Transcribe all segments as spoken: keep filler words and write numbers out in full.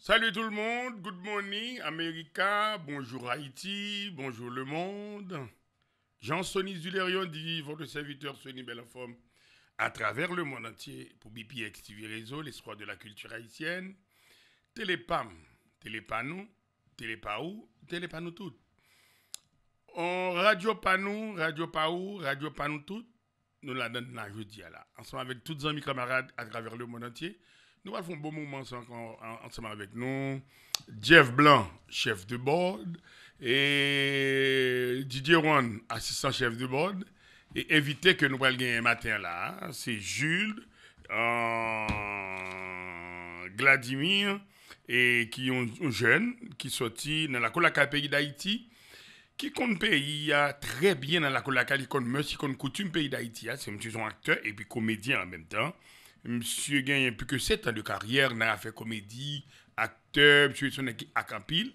Salut tout le monde, good morning America, bonjour Haïti, bonjour le monde. Jean Sony Zulerion dit votre serviteur Sony Belle en forme à travers le monde entier pour B P X T V Réseau, l'espoir de la culture haïtienne. Télé Pam, télé pa nou, télé pa ou, télé pa nou tout. On radyo pa nou, radyo pa ou, radyo pa nou tout. Nou ladan la jodi a la. Ansanm avèk tout zanmi kamarad atravè le monde entier. Nou pral fè yon bon moman ansanm, an- ansanm avèk nou. Jeff Blanc, chef de board, e Didier Juan, asistan chef de board, e envite ke nou pral genyen maten an la a, se Jules, euh, Gladimir, e ki yon, yon jèn ki sòti nan lakou lakay peyi Dayiti, ki konn peyi a trè byen nan lakou lakay, li konn mès, li konn koutim peyi Dayiti a. Se misye se yon aktè epi komedyen an menm tan. Misye genyen plis ke sèt an de karyè nan afè komedi, aktè, misye se yon nèg ki ak anpil.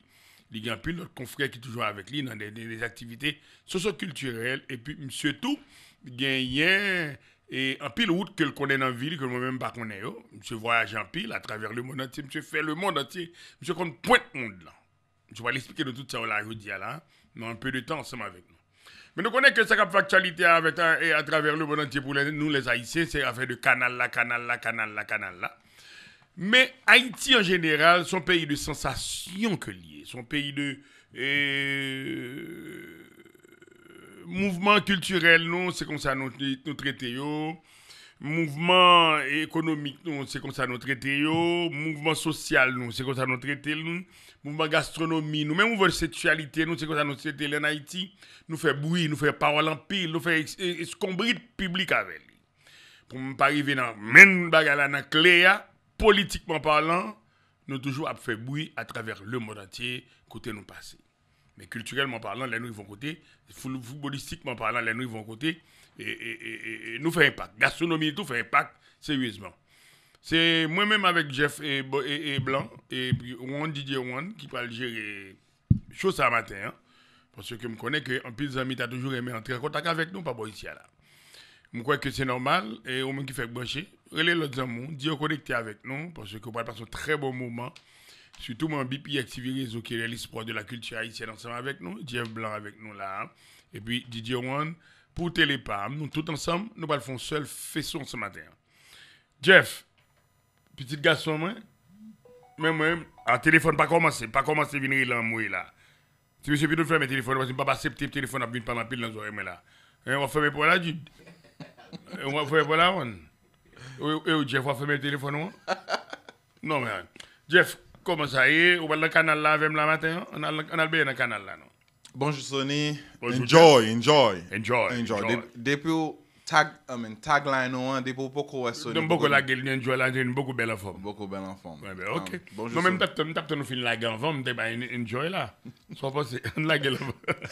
Li gen anpil lòt konfrè ki toujou avèk li nan de, de, de aktivite sosyokiltirèl. Epi misye tou genyen e anpil wout ke l konnen nan vi li, ke mwen menm m pa konnen yo. Misye vwayaje anpil atravè le monde entier. Misye fè le monde entier. Misye konn pwent mond lan. Misye pral eksplike nou tout sa yo la jodi a la, nan un peu de temps ansanm avèk nou. Men nou konnen ke sa k ap fè aktyalite a avèk, e atravè le monde entier pou lè- nou les Haïtiens, se afè de kanal la, kanal la, kanal la, kanal la. Men Ayiti an jeneral, se yon peyi de sansasyon ke l ye. Se yon peyi de, e, mouvman kiltirèl nou, se konsa nou, nou trete yo. Mouvman ekonomik nou, se konsa nou trete yo. Mouvman sosyal nou, se konsa nou trete l. Mouvman gastwonomi nou, menm mouvman seksyalite nou, se konsa nou trete l an Ayiti. Nou fè bri, nou fè pawòl anpil, nou fè es- e- eskonbrit piblik avè li. Pou m pa rive nan menm bagay la, nan kle a, politikman palan, nou toujou ap fè bri atravè le monde entier kote nou pase. Men kiltirèlman palan, lè nou rive yon kote, foul- foutbolistikman palan, lè nou rive yon kote, e, e, e, e, e, nou fè enpak. Gastwonomi tou fè enpak, seryezman. Se mwen menm avèk Jeff e, Bo- e, e Blanc, epi Juan, Didier Juan, ki pral jere cho sa maten an. Paske m konnen ke anpil zanmi ta toujou renmen antre an kontak avèk nou pa bò isi a la. M kwè ke se nòmal, e ou menm ki fèk branche, rele lòt zanmi w, di yo konekte avèk nou, paske w pral pase yon trè bon moman. Sitou mwen, B P X T V Rezo, ki est l'espoir de la culture haïtienne, ansanm avèk nou, Jeff Blanc avèk nou la, epi Didier Juan, pou Tele Pam, nou tout ansanm, nou pral fè yon sèl feson se maten an. Jeff, pitit gason mwen, men mwen, a telefòn pa kòmanse, pa kòmanse vin rele anmwe la. Ti mesye pito fèmen telefòn, paske m p ap aksepte telefòn ap vin pale anpil nan zòrèy mwen la. Hein, w ap fèmen pò la, Jude? Hein, w ap fèmen pò la, man? E, e, Jeff, w ap fèmen telefòn ou an? Non, men, Jeff, kòman sa ye? Ou pral nan kanal la avè m la maten an? Ann al, ann al benyen nan kanal la, non? Bonjou, Sony. Bonjou, Jeff. Enjoy, enjoy. Enjoy, enjoy. Enjoy. De- depi w tag, I mean, tagline ou an, depi w poko wè Sony, m poko lage l, Enjoy la, Enjoy, m poko bèl anfòm. Poko bèl anfòm. Wè, ben, ok. Ah, bonjou, non, men m t ap tann, m t ap tann ou fin lage anvan, m te bay Enjoy la. Sa w panse? Ann lage l anvan.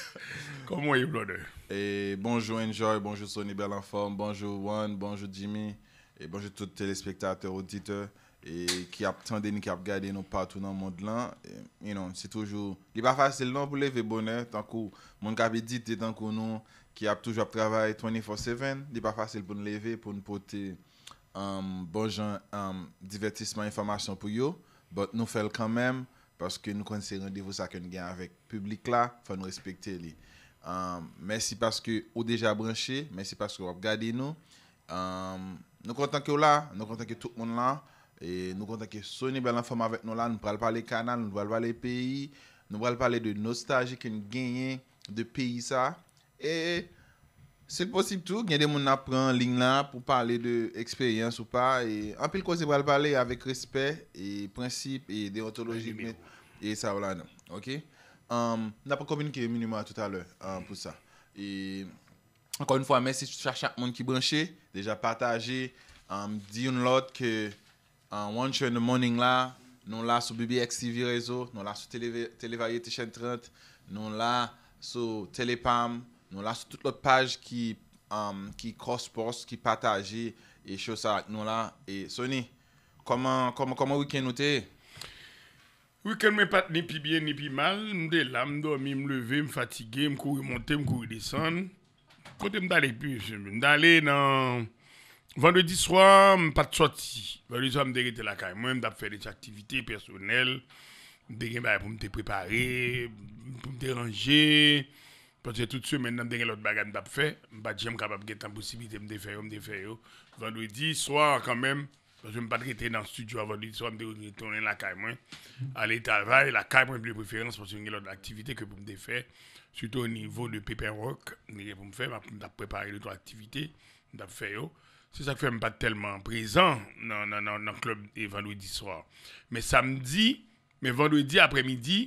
Kòman w ye, brother? E, bonjou, Enjoy, bonjou, Sony, bèl anfòm, bonjou, Juan, bonjou, Jimmy, e bonjou tout telespektatè, oditè, e ki ap tande n, ki ap gade nou patou nan mond lan. E, you know, se toujou, li pa fasil non pou leve bonè, tankou moun k ap edite, tankou nou, ki ap toujou ap travay twenty-four seven, li pa fasil pou n leve, pou n pote, um, bon jan, um, divètisman, enfòmasyon pou yo, but nou fè l kanmenm, paske nou konn se randevou sa ke n gen avèk piblik la, fò nou respekte li. Um, mèsi paske ou deja branche, mèsi paske w ap gade nou. Um, nou kontan ke w la, nou kontan ke tout moun la, e nou kontan ke Sony bèl anfòm avèk nou la. Nou pral pale kanal, nou pral pale peyi, nou pral pale de nostalji ke n genyen de peyi sa. E si l posib tou, gen de moun n ap pran liy la pou pale de eksperyans ou pa. E anpil koze pral pale avèk respè e prensip e deontoloji, e sa yo ladan. Ok? Um, n ap kominike minimòm a toutalè, um, pou sa. E ankò yon fwa, mèsi chak, chak moun ki branche, deja pataje, um, di youn lòt ke, uh, One Show in the Morning la, nou la sou B B X T V Rezo, nou la sou Tele, Tele Variété Chaîne trant, nou la sou Tele Pam, nou la sou tout lòt paj ki, um, ki cross post, ki pataje e show sa ak nou la. E Sony, kòman, kòman, kòman wikenn ou te ye? Wikenn mwen pa t ni pi byen ni pi mal. M te la, m dòmi, m leve, m fatige, m kouri monte, m kouri desann. Kote m t ale pi, m t ale nan Vandredi swa, m pa t sòti. Vandredi swa, m te rete lakay mwen, m t ap fè de ti aktivite pèsonèl. M te gen bagay pou m te prepare, pou m te ranje. Paske tout semèn nan, m te gen lòt bagay m t ap fè. M pa t janm kapab gen tan posiblite m te fè yo, m te fè yo. Vandredi swa, kanmenm, paske m pa t rete nan estidyo a vandredi swa, m te retounen lakay mwen. Ale travay, lakay mwen de preferans, paske m gen lòt aktivite ke pou m te fè. Sitou o nivo de paperwork, m gen pou m fè, m ap, m t ap prepare de twa aktivite, m t ap fè yo. Se sa k fè m pa t tèlman prezan nan, nan, nan, nan klèb e vandredi swa. Men samdi, men vandredi aprèmidi,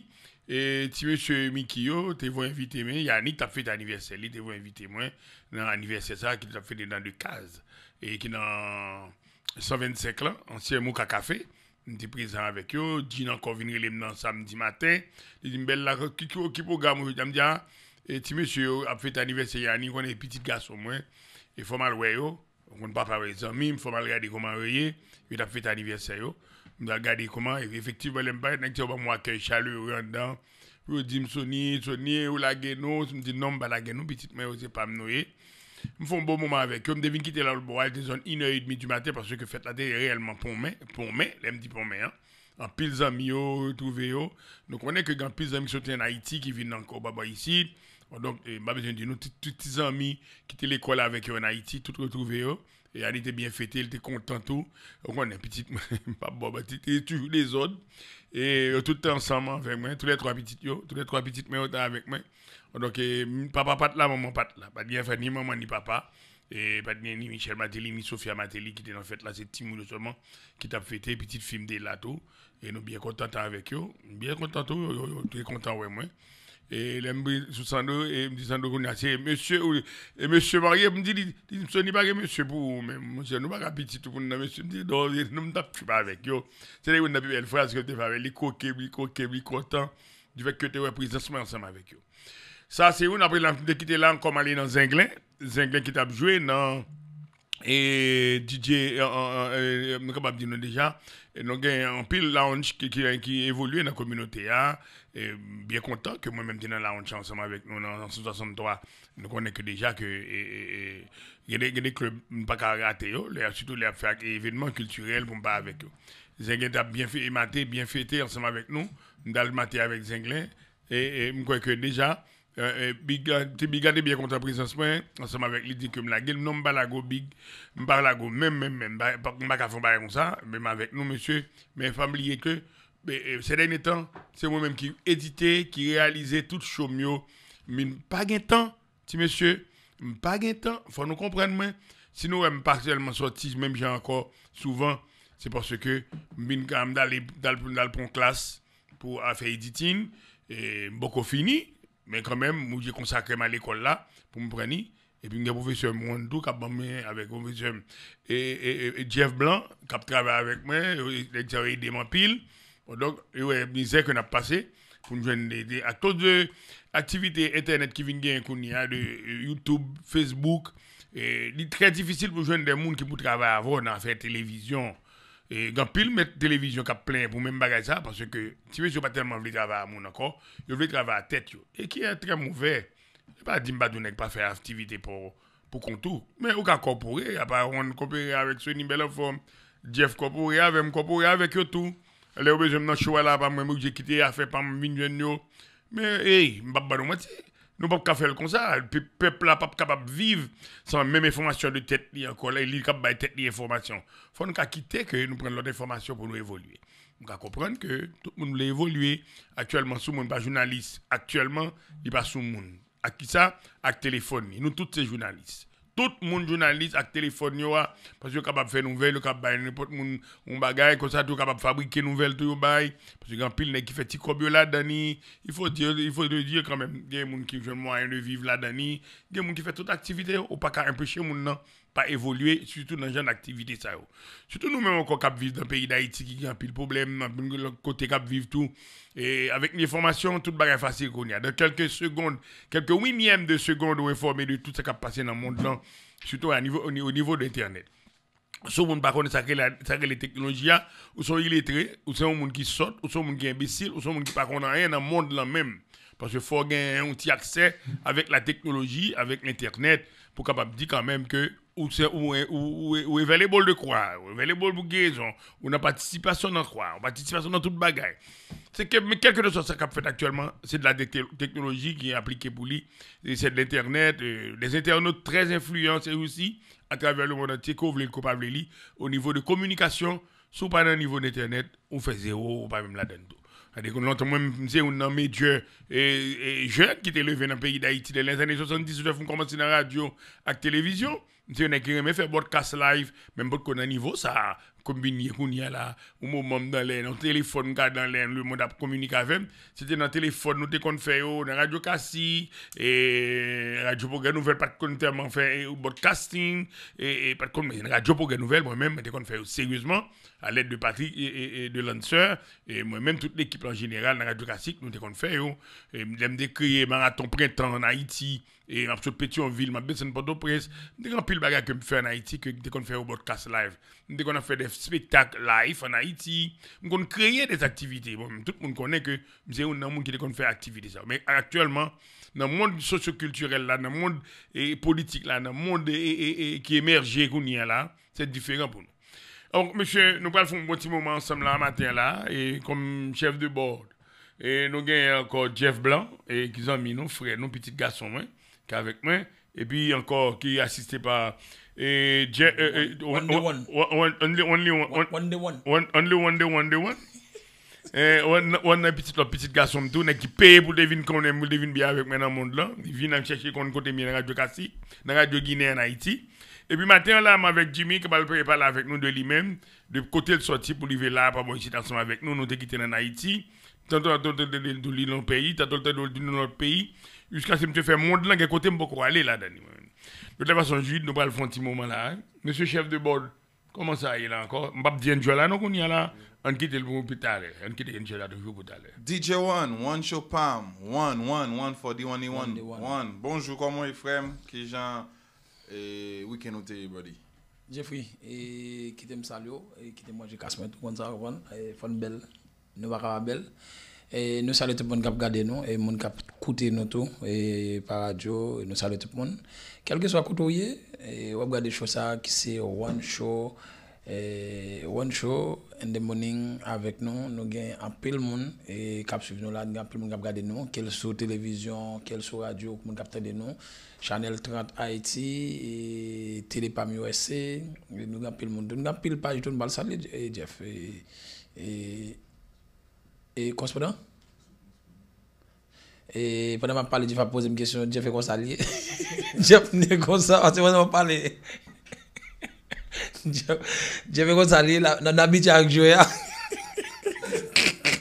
e, ti mesye Miki yo te voye envite mwen. Yannick t ap fete anivèsè li, te voye envite mwen nan anivèsè sa ki t ap fete nan de kaz e ki nan san vennsenk lan, ansyen Mouka Kafe. M te prezan avèk yo. Jean ankò vin rele m nan samdi maten. Li di m, "Bèl la, ki, ki, ki pwogram ou jodi a?" M di, "A, e, ti mesye yo ap fete anivèsè Yannick, konnen pitit gason mwen. E fò m al wè yo." Ou konn papa yo e zanmi m, fò m al gade kòman yo ye. Yo t ap fete anivèsè yo. M t al gade kòman, e, efektivman, lè m parèt, nèg yo ban m yon akèy chalere anndan. Yo di m, "Sony, Sony, ou lage nou?" M di, "Non, m pa lage nou, pitit mwen yo, se pa m nou ye." M fè yon bon moman avèk yo. M te vin kite la lòt bò a, li te zòn inè edmi di maten, paske fèt la te reyèlman ponmen, ponmen, lè m di ponmen an. Anpil zanmi yo retwouve yo. Nou konnen ke gen anpil zanmi ki soti ann Ayiti, ki vin ankò bò isit. Donk, e, m pa bezwen di nou, tout, tout ti zanmi ki te lekòl avèk yo ann Ayiti, tout retwouve yo. E Ani te byen fete, li te kontan tou. Ou konnen, pitit mwen, m p ap ba w manti, te toujou dezòd. E yo tout te ansanm avèk mwen, toulètwa pitit yo, toulètwa pitit mwen yo te avèk mwen. Donk, e, papa pa t la, manman pa t la. Pa t gen frè ni manman ni papa. E pa t gen ni Michel Martelly, ni Sophia Martelly ki te nan fèt la. Se timoun yo sèlman ki t ap fete. Pitit fi m te la tou. E nou byen kontan t avèk yo. Byen kontan tou, yo, yo, yo te kontan wè mwen. E lè m sou Sandro, e m di Sandro kounye a, se mesye ou, e mesye marye, m di li, li di, "Sony pa gen mesye pou ou menm, monchè, nou pa ka pitit ou pou n nan mesye." M di, "Non, non, m t ap trip avèk yo." Se te youn nan pi bèl fraz ke m te fè avè li, li koke, li koke, li kontan, di fèt ke te wè prezans mwen ansanm avèk yo. Sa se youn, apre la, m te kite la ankò, m ale nan Zenglen. Zenglen ki t ap jwe nan e D J, e, e, e, nou kapab di nou deja, e nou gen anpil lounge ki, ki, ki evolye nan kominote a. E byen kontan ke mwen menm te nan lounge ansanm avèk nou nan san swasanntwa. Nou konnen ke deja ke, e, e, e, gen de, gen de klèb m pa ka rate yo, lè, sitou lè y ap fè ak evènman kiltirèl pou m pa avèk yo. Zenglen t ap byen fe-, mate, byen fete ansanm avèk nou. M t al mate avèk Zenglen. E, e m kwè ke deja, e, e, Big, e, ti Big la te byen kontan prezans mwen, ansanm avèk li, di ke m lage l. Non, m pa lage w, Big. M pa lage w menm, menm, menm. M pa, m pa ka fè yon bagay konsa, menm avèk nou, mesye. Men fò m bliye ke, e, e, se dènye tan, se mwen menm ki edite, ki reyalize tout show m yo. Men m pa gen tan, ti mesye, m pa gen tan. Fò nou konprann mwen. Si nou wè m pa sèlman sòti menm jan ankò souvan, se paske m vin ka, m t ale, m t al, m t al pran yon klas pou afè editing, e m poko fini, men kanmenm, m oblije konsakre m a lekòl la pou m pran li. Epi m gen pwofesè m Wonn tou k ap ban mwen avèk pwofesè m, e, e, e, e Jeff Blanc, k ap travay avèk mwen, yo, nèg sa yo ede m anpil. Bon, donk, yo wè mizè ke n ap pase pou n jwenn de, de, akoz de aktivite entènèt ki vin genyen kounye a, de, e, YouTube, Facebook, e, li trè difisil pou jwenn de moun ki pou travay avè w nan afè televizyon. E, gen anpil mèt televizyon k ap plenyen pou menm bagay sa, paske ti mesye yo pa tèlman vle travay a moun ankò, yo vle travay a tèt yo. E ki trè movè. Se pa di m pa di w nèg pa fè aktivite pou, pou kont ou. Men ou ka kòpore, apa Wonn kòpore avèk Sony Bèl Anfòm, Jeff kòpore avè m, kòpore avèk yo tou. Lè yo bezwen m nan show a la, apa mwen, m oblije kite afè pa m vin jwenn yo. Men, ey, m p ap ba nou manti. Nou p ap ka fè l konsa. Pe-, pèp la p ap kapab viv san menm enfòmasyon de tèt li ankò. Lè li k ap bay tèt li enfòmasyon. Fò n ka kite ke nou pran lòt enfòmasyon pou nou evolye. M ka konprann ke tout moun vle evolye. Aktyèlman, si yon moun pa jounalis, aktyèlman, li pa sou moun. Ak kisa? Ak telefòn li. Nou tout se jounalis. Tout moun jounalis ak telefòn yo a, paske yo kapab fè nouvèl, yo kapab bay nenpòt moun yon bagay, konsa tou yo kapab fabrike nouvèl tou yo bay, paske gen anpil nèg ki fè ti kòb yo ladan li, il faut dire, il faut le dire quand même, gen moun ki jwenn mwayen de viv ladan li, gen moun ki fè tout aktivite yo, ou pa ka anpeche moun nan pa evolye, sitou nan jan aktivite sa yo. Sitou nou menm ankò k ap viv nan peyi Dayiti ki gen anpil pwoblèm, anpil lòt kote k ap viv tou, e avèk enfòmasyon, tout bagay fasil kounye a. Nan kèlke segond, kèlke winyèm de segond, ou enfòme de tout sa k ap pase nan mond lan, sitou a nivo, o ni-, o nivo de entènèt. Si yon moun pa konnen sa k rele, sa k rele teknoloji a, ou se yon iletre, ou se yon moun ki sòt, ou se yon moun ki enbesil, ou se yon moun ki pa konn anyen nan mond lan menm. Paske fò w gen yon ti aksè avèk la teknoloji, avèk lentènèt, pou w kapab di kanmenm ke ou se ou ou ou ou available de kwa, ou available pou gerezon, ou nan patisipasyon nan kwa, ou patisipasyon nan tout bagay. Se ke men kèlkeswa sa k ap fèt aktyèlman, se de la teknoloji ki aplike pou li, e se de entènèt, e de entènot trè enfliyan se osi atravè le mond antye, ke w vle l ke w pa vle li, o nivo de kominikasyon, si w pa nan nivo entènèt, ou fè zewo, ou pa menm ladann tou. Gade konn lontan mwen m se youn nan medjè e, e, jèn ki te leve nan peyi Dayiti de lèzane swasanndis lè m kòmanse nan radyo ak televizyon. M se yon nèg ki renmen fè broadcast live, men m potko nan nivo sa a. Kote m vin ye kounye a la, yon moman m nan lè, nan telefòn m gade nan lè, le mond ap kominike avè m. Se te nan telefòn nou te konn fè yo, nan Radyo Kasi, e Radyo Pwogrè Nouvèl pa t konn tèlman fè e, broadcasting, e, e pa t konn, men Radyo Pwogrè Nouvèl, mwen menm, mwen te konn fè yo seryezman, a lèd de Patrick e, e, e de Lancer, e mwen menm, tout lekip la an jeneral nan Radyo Kasi, nou te konn fè yo. E lè m te kreye Maraton Prentan an Ayiti, e m ap sot Petyonvil, m ap desann Pòtoprens, m te gen anpil bagay ke m fè an Ayiti, ke m te konn fè yo broadcast live. M te konn ap fè de spektak live an Ayiti. M konn kreye de aktivite. Bon, tout moun konnen ke m se youn nan moun ki te konn fè aktivite sa. Men aktyèlman, nan mond sosyokiltirèl la, nan mond e, politik la, nan mond e, e, e, ki emèje kounye a la, se diferan pou nou. Donk, mesye, nou pral fè yon bon ti moman ansanm la maten an la, e kòm chèf de bòd. E nou genyen ankò Jeff Blanc, e ki zanmi nou, frè nou, pitit gason mwen, ki avèk mwen. Epi ankò, ki asiste pa e, Je- e, e, One, one, the one. One, one, only, only one, One, one, one the one. One, only one, the one, the one. E, one, one nan pitit, lòt pitit gason m tou, nèg ki peye pou l te vin konnen m, pou l te vin byen avèk mwen nan mond lan. Li vin al chèche konn kote m ye nan Radyo Kasi, nan Radyo Ginen an Ayiti. Epi maten an la, m avèk Jimmy, ki pral pale avèk nou de li menm, de kote l sòti pou l rive la, pa bò isit ansanm avèk nou, nou te kite l an Ayiti. Tantò, tantò, tantò, tantò, li nan peyi, tantò, tantò, li nan lòt peyi. Jiskaske misye fè mond lan, gen kote m poko ale ladan li, mwen. De toute façon, Jude, nou pral fè yon ti moman la, hein. Mesye chèf de bòd, kòman sa ye la ankò? M p ap di Angela non kounye a la. Ann kite l pou pi talè. Ann kite Angela toujou pou talè. D J One, one show pam. One, one, one for the only one. One, the one. One. Bonjou, kòman w ye, frè m? Kijan, e, weekend ou te ye, buddy? Jeffrey, e, kite m salye w, e, kite m manje kas mwen tou, konn sa, konprann? E, fò n bèl, nou pa ka pa bèl. E, nou salye tout moun k ap gade nou, e moun k ap koute nou tou, e, pa radyo, e nou salye tout moun. Kèlkeswa kote w ye, e, w ap gade show sa a ki se One Show, e, One Show in the morning avèk nou. Nou gen anpil moun, e, k ap swiv nou la, gen anpil moun k ap gade nou, ke l sou televizyon, ke l sou radyo, moun k ap tande nou. Chanèl trant Ayiti, e, Tele Pam U S A, e, nou gen anpil moun tou. Nou gen anpil paj tou, nou pral salye, e, Jeff, e, e, e, kòrespondan? E, pandan m ap pale, Jeff ap poze m kesyon, Jeff e konsa l ye. Jeff ne konsa, paske pandan m ap pale, Jeff, Jeff e konsa l ye, la, nan, nan abitye ak jwe a.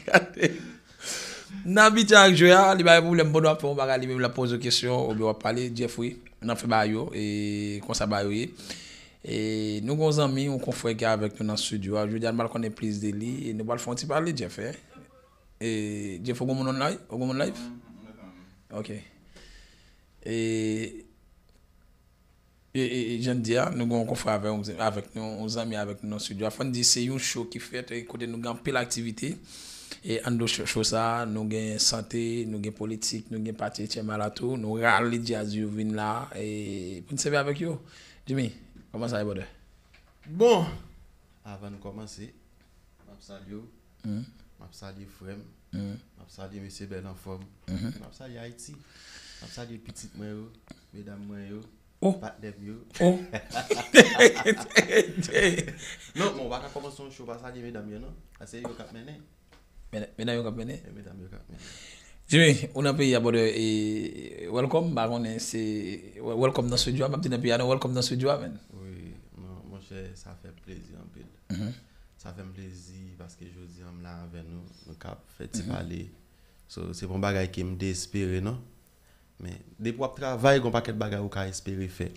Gade. Nan abitye ak jwe a, li pa gen pwoblèm, pandan w ap fè yon bagay, li menm l ap poze w kesyon, oubyen w ap pale, Jeffrey, n ap fè bagay yo, e konsa bagay yo ye. E nou gen yon zanmi, yon konfrè ki avèk nou nan estidyo a. Jodi a, nou pral konnen plis de li, e nou pral fè yon ti pale, Jeff, hein. E, Jeff, ou gen moun on live? Ou gen moun live? Ok. E, E, e, e, jan n di a, nou gen yon konfrè avè, avèk nou, yon zanmi avèk nou nan estidyo a. Fò n di se yon show ki fèt, e, kote nou gen anpil aktivite. E anndan show, show sa a, nou gen sante, nou gen politik, nou gen pati H M A la tou, nou rale djaz yo vin la, e, pou n sèvi avèk yo. Jimmy, kòman sa ye, brother? Bon, avan n kòmanse, m ap salye w. M ap salye frè m. M ap salye mesye Bèl Anfòm. M ap salye Ayiti. M ap salye pitit mwen yo, medam mwen yo, patnè m yo. Oh. Non, men w pa ka kòmanse yon show pa salye medam yo, non. Paske se yo k ap mennen. Medam yo k ap mennen? E medam yo k ap mennen. Jimmy, ou nan peyi a, brother, e welcome, m pa konnen se welcome nan estidyo a, m ap di nan peyi a, non, welcome nan estidyo a, man. Wi, non, monchè, sa fè plezi anpil. Sa fè m plezi paske jodi a m la avè nou, nou k ap fè ti pale. So, se pa yon bagay ke m te espere, non. Men, depi w ap travay, gen yon pakèt bagay ou ka espere fè.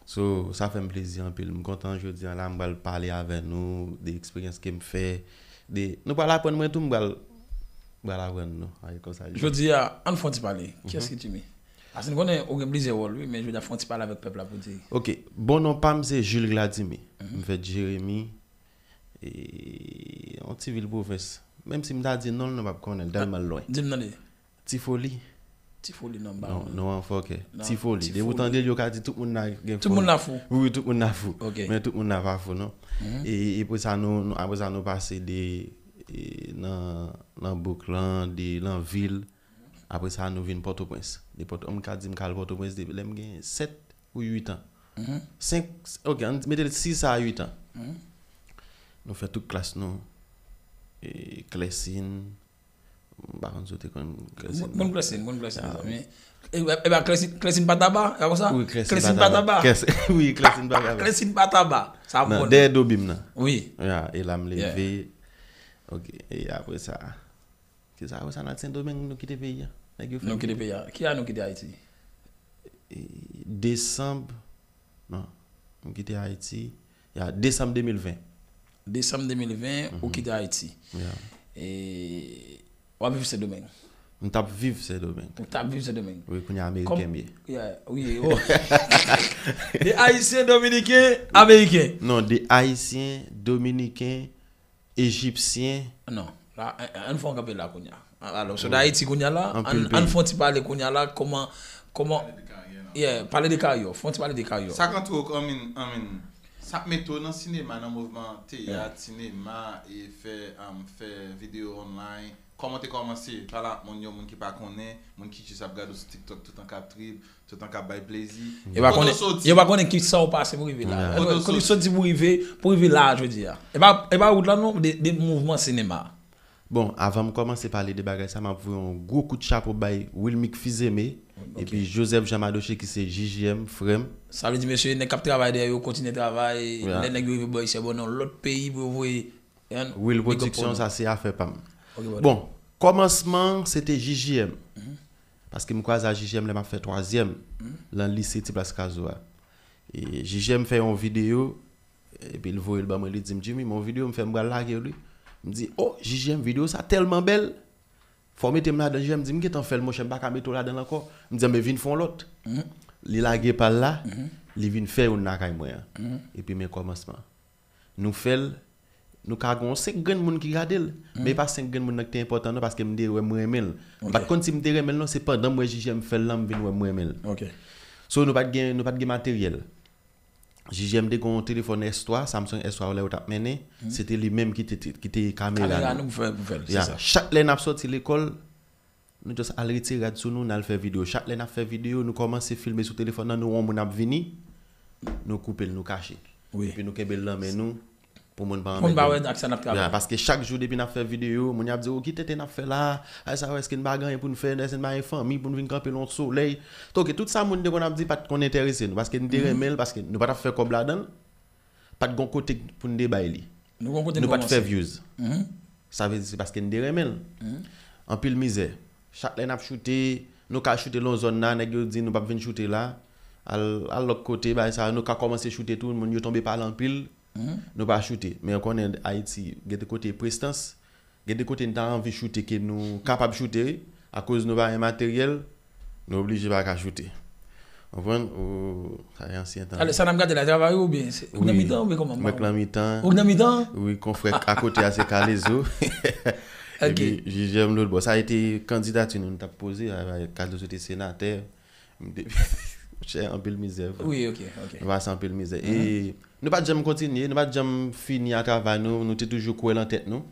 So, sa fè m plezi anpil. M kontan jodi a la, m pral pale avè nou de eksperyans ke m fè. De, nou pral aprann mwen tou, m pral, m pral aprann nou. Ay, konsa li ye. Jodi a, ann fè yon ti pale. Kiyès ki Jimmy? Paske n konnen ou gen plizyè wòl, wi, men jodi a fè yon ti pale avèk pèp la pou di. Ok, bon non pa m se Jules Gladimy. M fèt Jeremi, e, yon ti vil pwovens. Menm si m ta di non l, nou p ap konnen l tèlman l lwen. Di m tande. Ti Foli. Ti Foli non, m pa Non, konn. Non, an fòkè. Non, Ti Foli. Ti Depi w Foli. Tande l, yo ka di tout moun la gen Tout moun la fou. Wi, wi, tout moun la fou. Ok. Men tout moun la pa fou, non. E, e apre sa, nou, nou, apre sa, nou pase de, e, nan, nan bouk lan, de, nan vil. Apre sa, nou vin Pòtoprens. De Pòto, m ka di m ka al Pòtoprens depi lè m gen sèt ou uit an. Senk, ok, ann mete l sis a uit an. Nou fè tout klas nou. E, Klèsin, m pa konn si w te konn Klèsin. Moun Klèsin, moun Klèsin, mezanmi. E, e ba Klèsin, Klèsin pa taba, e konsa? Wi, Klèsin pa taba. Klèsin- Wi, Klèsin pa taba. Klèsin pa taba. Sa Nan, bon. Dèyè do bib nan. Wi. Ya, e la m leve. Ok, e apre sa. Ki sa, apre sa, n al Sendomeng, nou kite peyi a. Nèg yo fè Nou kite peyi a. Ki ane nou kite Ayiti? E, desanm, non, m kite Ayiti, ya, desanm de mil ven. Desanm de mil ven, ou kite Ayiti. Ya. E, w ap viv Sendomeng. M t ap viv Sendomeng. Ou t ap viv Sendomeng. Wi, kounye a ameriken m ye. Yeah, wi, oh. De Ayisyen, Dominiken, Ameriken. Non, de Ayisyen, Dominiken, Ejipsyen. Non, la, an- an fè yon kanpe la kounye a. Alò, so de Ayiti kounye a la, Anpil an peyi. An fon ti pale kounye a la, kòman, kòman, yeah, pale de karyè, fon ti pale de karyè. Sa k antre w, anmin, anmin, sa k mete w nan sinema, nan mouvman teyat, sinema, e fè, um, fè videyo online, kòman te kòmanse, pale ak moun yo, moun ki pa konnen, moun ki jis ap gade w sou TikTok toutan k ap trip, toutan k ap bay plezi. Yo pa Kote w konnen, soti? Yo pa konnen ki sa w pase pou rive la. Yeah. Kote w Kote w soti? Soti pou rive, pou rive la, jodi a. E pa, e pa wout la non, de, de mouvman sinema. Bon, avan m kòmanse pale de bagay sa, m ap voye yon gwo kout chapo bay Wilmick Fizeme, epi Joseph Jean Madoche ki se J J M, frè m. Sa vle di, mesye, nèg k ap travay dèyè yo kontinye travay, Yeah. Lè nèg yo rive bò isi a, bò nan lòt peyi pou yo voye. Will Production, sa se afè pa m. Ok, bon. Bon, kòmansman, se te J J M. Paske m kwaze a J J M lè m ap fè twazyèm, lan lise Ti Plas Kazo a. E J J M fè yon videyo, epi l voye l ban mwen, li di m, "Jimmy, men yon videyo m fè, m pral lage l, wi." M di, "O, J J M, videyo sa tèlman bèl. Fò w mete m ladan." J J M di, "M gentan fè l, monchè, m pa ka mete w ladan l ankò." M di, "Anben, vin fè yon lòt." Li lage pa l la, li vin fè youn lakay mwen an. Epi men kòmansman. Nou fè l, nou ka gen yon senk grenn moun ki gade l, men e pa senk grenn moun nan ki te enpòtan non, paske m te wè m renmen l. M pa t konn si m te renmen l non, se pandan m wè J J M fè l lan m vin wè m renmen l. Ok. So nou pa t gen, nou pa t gen materyèl. J J M te gen yon telefòn S twa, Samsung S twa lè yo t ap mennen, se te li menm ki te, te- ki te kamera Kamera nou. Nou pou fè, pou fè l, se Ya, sa. Chak lè n ap sòti lekòl, nou just al retire rad sou nou, n al fè videyo. Chak lè n ap fè videyo, nou kòmanse filme sou telefòn nan, nou wè yon moun ap vini, nou koupe l, nou kache. Wi. Epi nou kenbe l nan men nou, pou moun pa Moun pa anmède wè nou. Ak sa n ap Ya, travay. Paske chak jou depi n ap fè videyo, moun y ap di, "O, ki tenten n ap fè la? Ay, sa wè, èske n pa gen anyen pou n fè? Èske n pa gen fanmi pou n vin kanpe l yon solèy?" Tonke, tout sa moun te konn ap di pa t konn enterese nou, paske n te renmen l, paske nou pa t ap fè kòb ladan l, pa t gon kote pou n te bay li. Nou gon kote Nou pa t fè kòmanse. Views. Sa vle di se paske n te renmen l. Anpil mizè. Chak lè n ap choute, nou ka choute l yon zòn la, nèg yo di nou p ap vin choute la. Al, al lòt kote, bagay sa, nou ka kòmanse choute tou, moun yo tonbe pale anpil. Nou pa choute. Men ou konnen Ayiti, gen de kote prestans, gen de kote n ta anvi choute ke nou kapab choute, akoz nou pa gen materyèl, nou oblije pa ka choute. Konprann? Ou, sa se ansyen tan. Ale, sa n ap gade la, travay ou byen? Se- Ou nan Wi. Mitan oubyen kòman? Mwen k nan Mitan. Ou nan Mitan? Wi, konfrè akote a se Kalezo. Ok. Epi J J M lòt bò. Sa se te kandidati nou, nou t ap poze, a, a, Kalezo te senatè. M te- Chè, anpil mizè, frè. Wi, ok, ok. Nou pase anpil mizè. E nou pa t janm kontinye, nou pa t janm fini a travay nou, nou te toujou kwè lan tèt nou.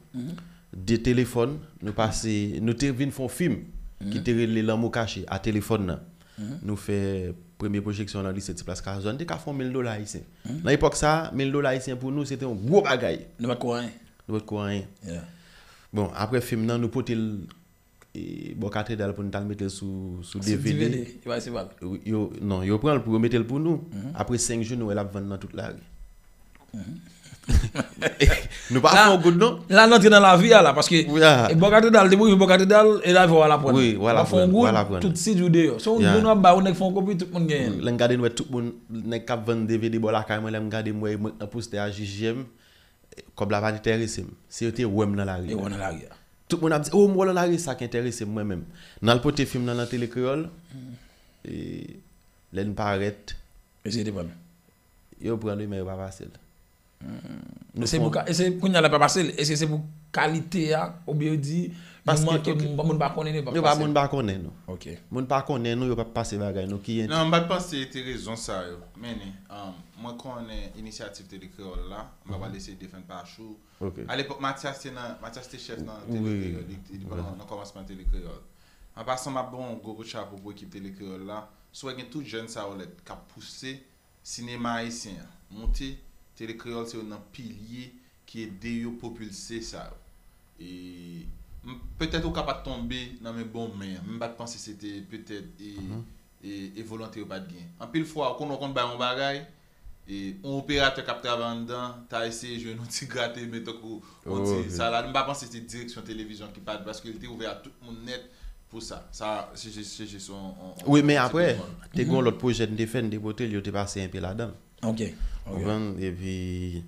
De telefòn, nou pase, nou te vin fè yon fim ki te rele Lanmou Kache a telefòn nan. Nou fè premye pwojeksyon lan lise Ti Plas Kazo a. Nou te ka fè yon mil dola ayisyen. Lan epòk sa, mil dola ayisyen pou nou, se te yon gwo bagay. Nou pa t ko anyen. Nou pa t ko anyen. Yeah. Bon, apre fim nan, nou pote l e, bò Katedral pou n t al mete l sou, sou Sou D V D. D V D, yo pa resevwa l. Yo, non, yo pran l pou yo mete l pou nou. Apre senk jou, nou wè l ap vann nan tout lari. Nou pa fè yon goud, non. La, n antre nan lavi a la, paske Wi, a. e bò Katedral, depi w rive bò Katedral, e lavi w al aprann. Wi, w al Ou pa fè yon aprann, goud, w al aprann. Tout sid ou deyò. Se yon Yeah. goud w ap ba yon nèg fè yon kopi, tout moun genyen. Lè m gade, m wè tout moun, nèg k ap vann D V D bò lakay mwen, lè m gade, m wè mwen nan postè a J J M, kòb la pa t enterese m. Se yo te wè m nan lari. E wè nan lari a. Tout moun ap di, "O, m wè w nan lari," sa k enterese m mwen menm. N al pote fim nan nan Tele Kreyòl, e lè n parèt, E se te pran. Yo pran li, men yo pa pase l. Nou Se fè pou ka- e se kounye a la pa pase l. Èske se pou kalite a, oubyen yo di, Paske moun pa konnen nou, yo pa moun pa konnen nou. Moun pa konnen nou, yo pa pase bagay nou ki. Non, m pa t panse te rezon sa yo. Men, um, mwen konnen inisyativ Tele Kreyòl la, m pa pral eseye defann Pachou. Alepòk, Matyas te nan, Matyas te chèf nan Tele Kreyòl, li, li te nan kòmansman Tele Kreyòl. An pasan, m ap ban yon gwo kout chapo pou ekip Tele Kreyòl la. Si w wè gen tout jèn sa yo lèd k ap pouse, sinema ayisyen an monte, Tele Kreyòl se youn nan pilye ki ede yo popilse sa yo. E m- petèt ou ka pa t tonbe nan men bon men an, men m pa t panse se te petèt e, e, e volonte yo pa t gen. Anpil fwa, ou konn, ou konn bay yon bagay, e yon operatè k ap travay anndan ta eseye jwenn yon ti grate men tankou yon ti sa la. M pa panse se direksyon televizyon ki pa t, paske li te ouvè a tout moun nèt pou sa. Sa, se jis, se jis yon, yon, yon Wi, men apre, te gen yon lòt pwojè n te fè, n te pote l, yo te pase enpe ladan l. Ok. Konprann? Epi,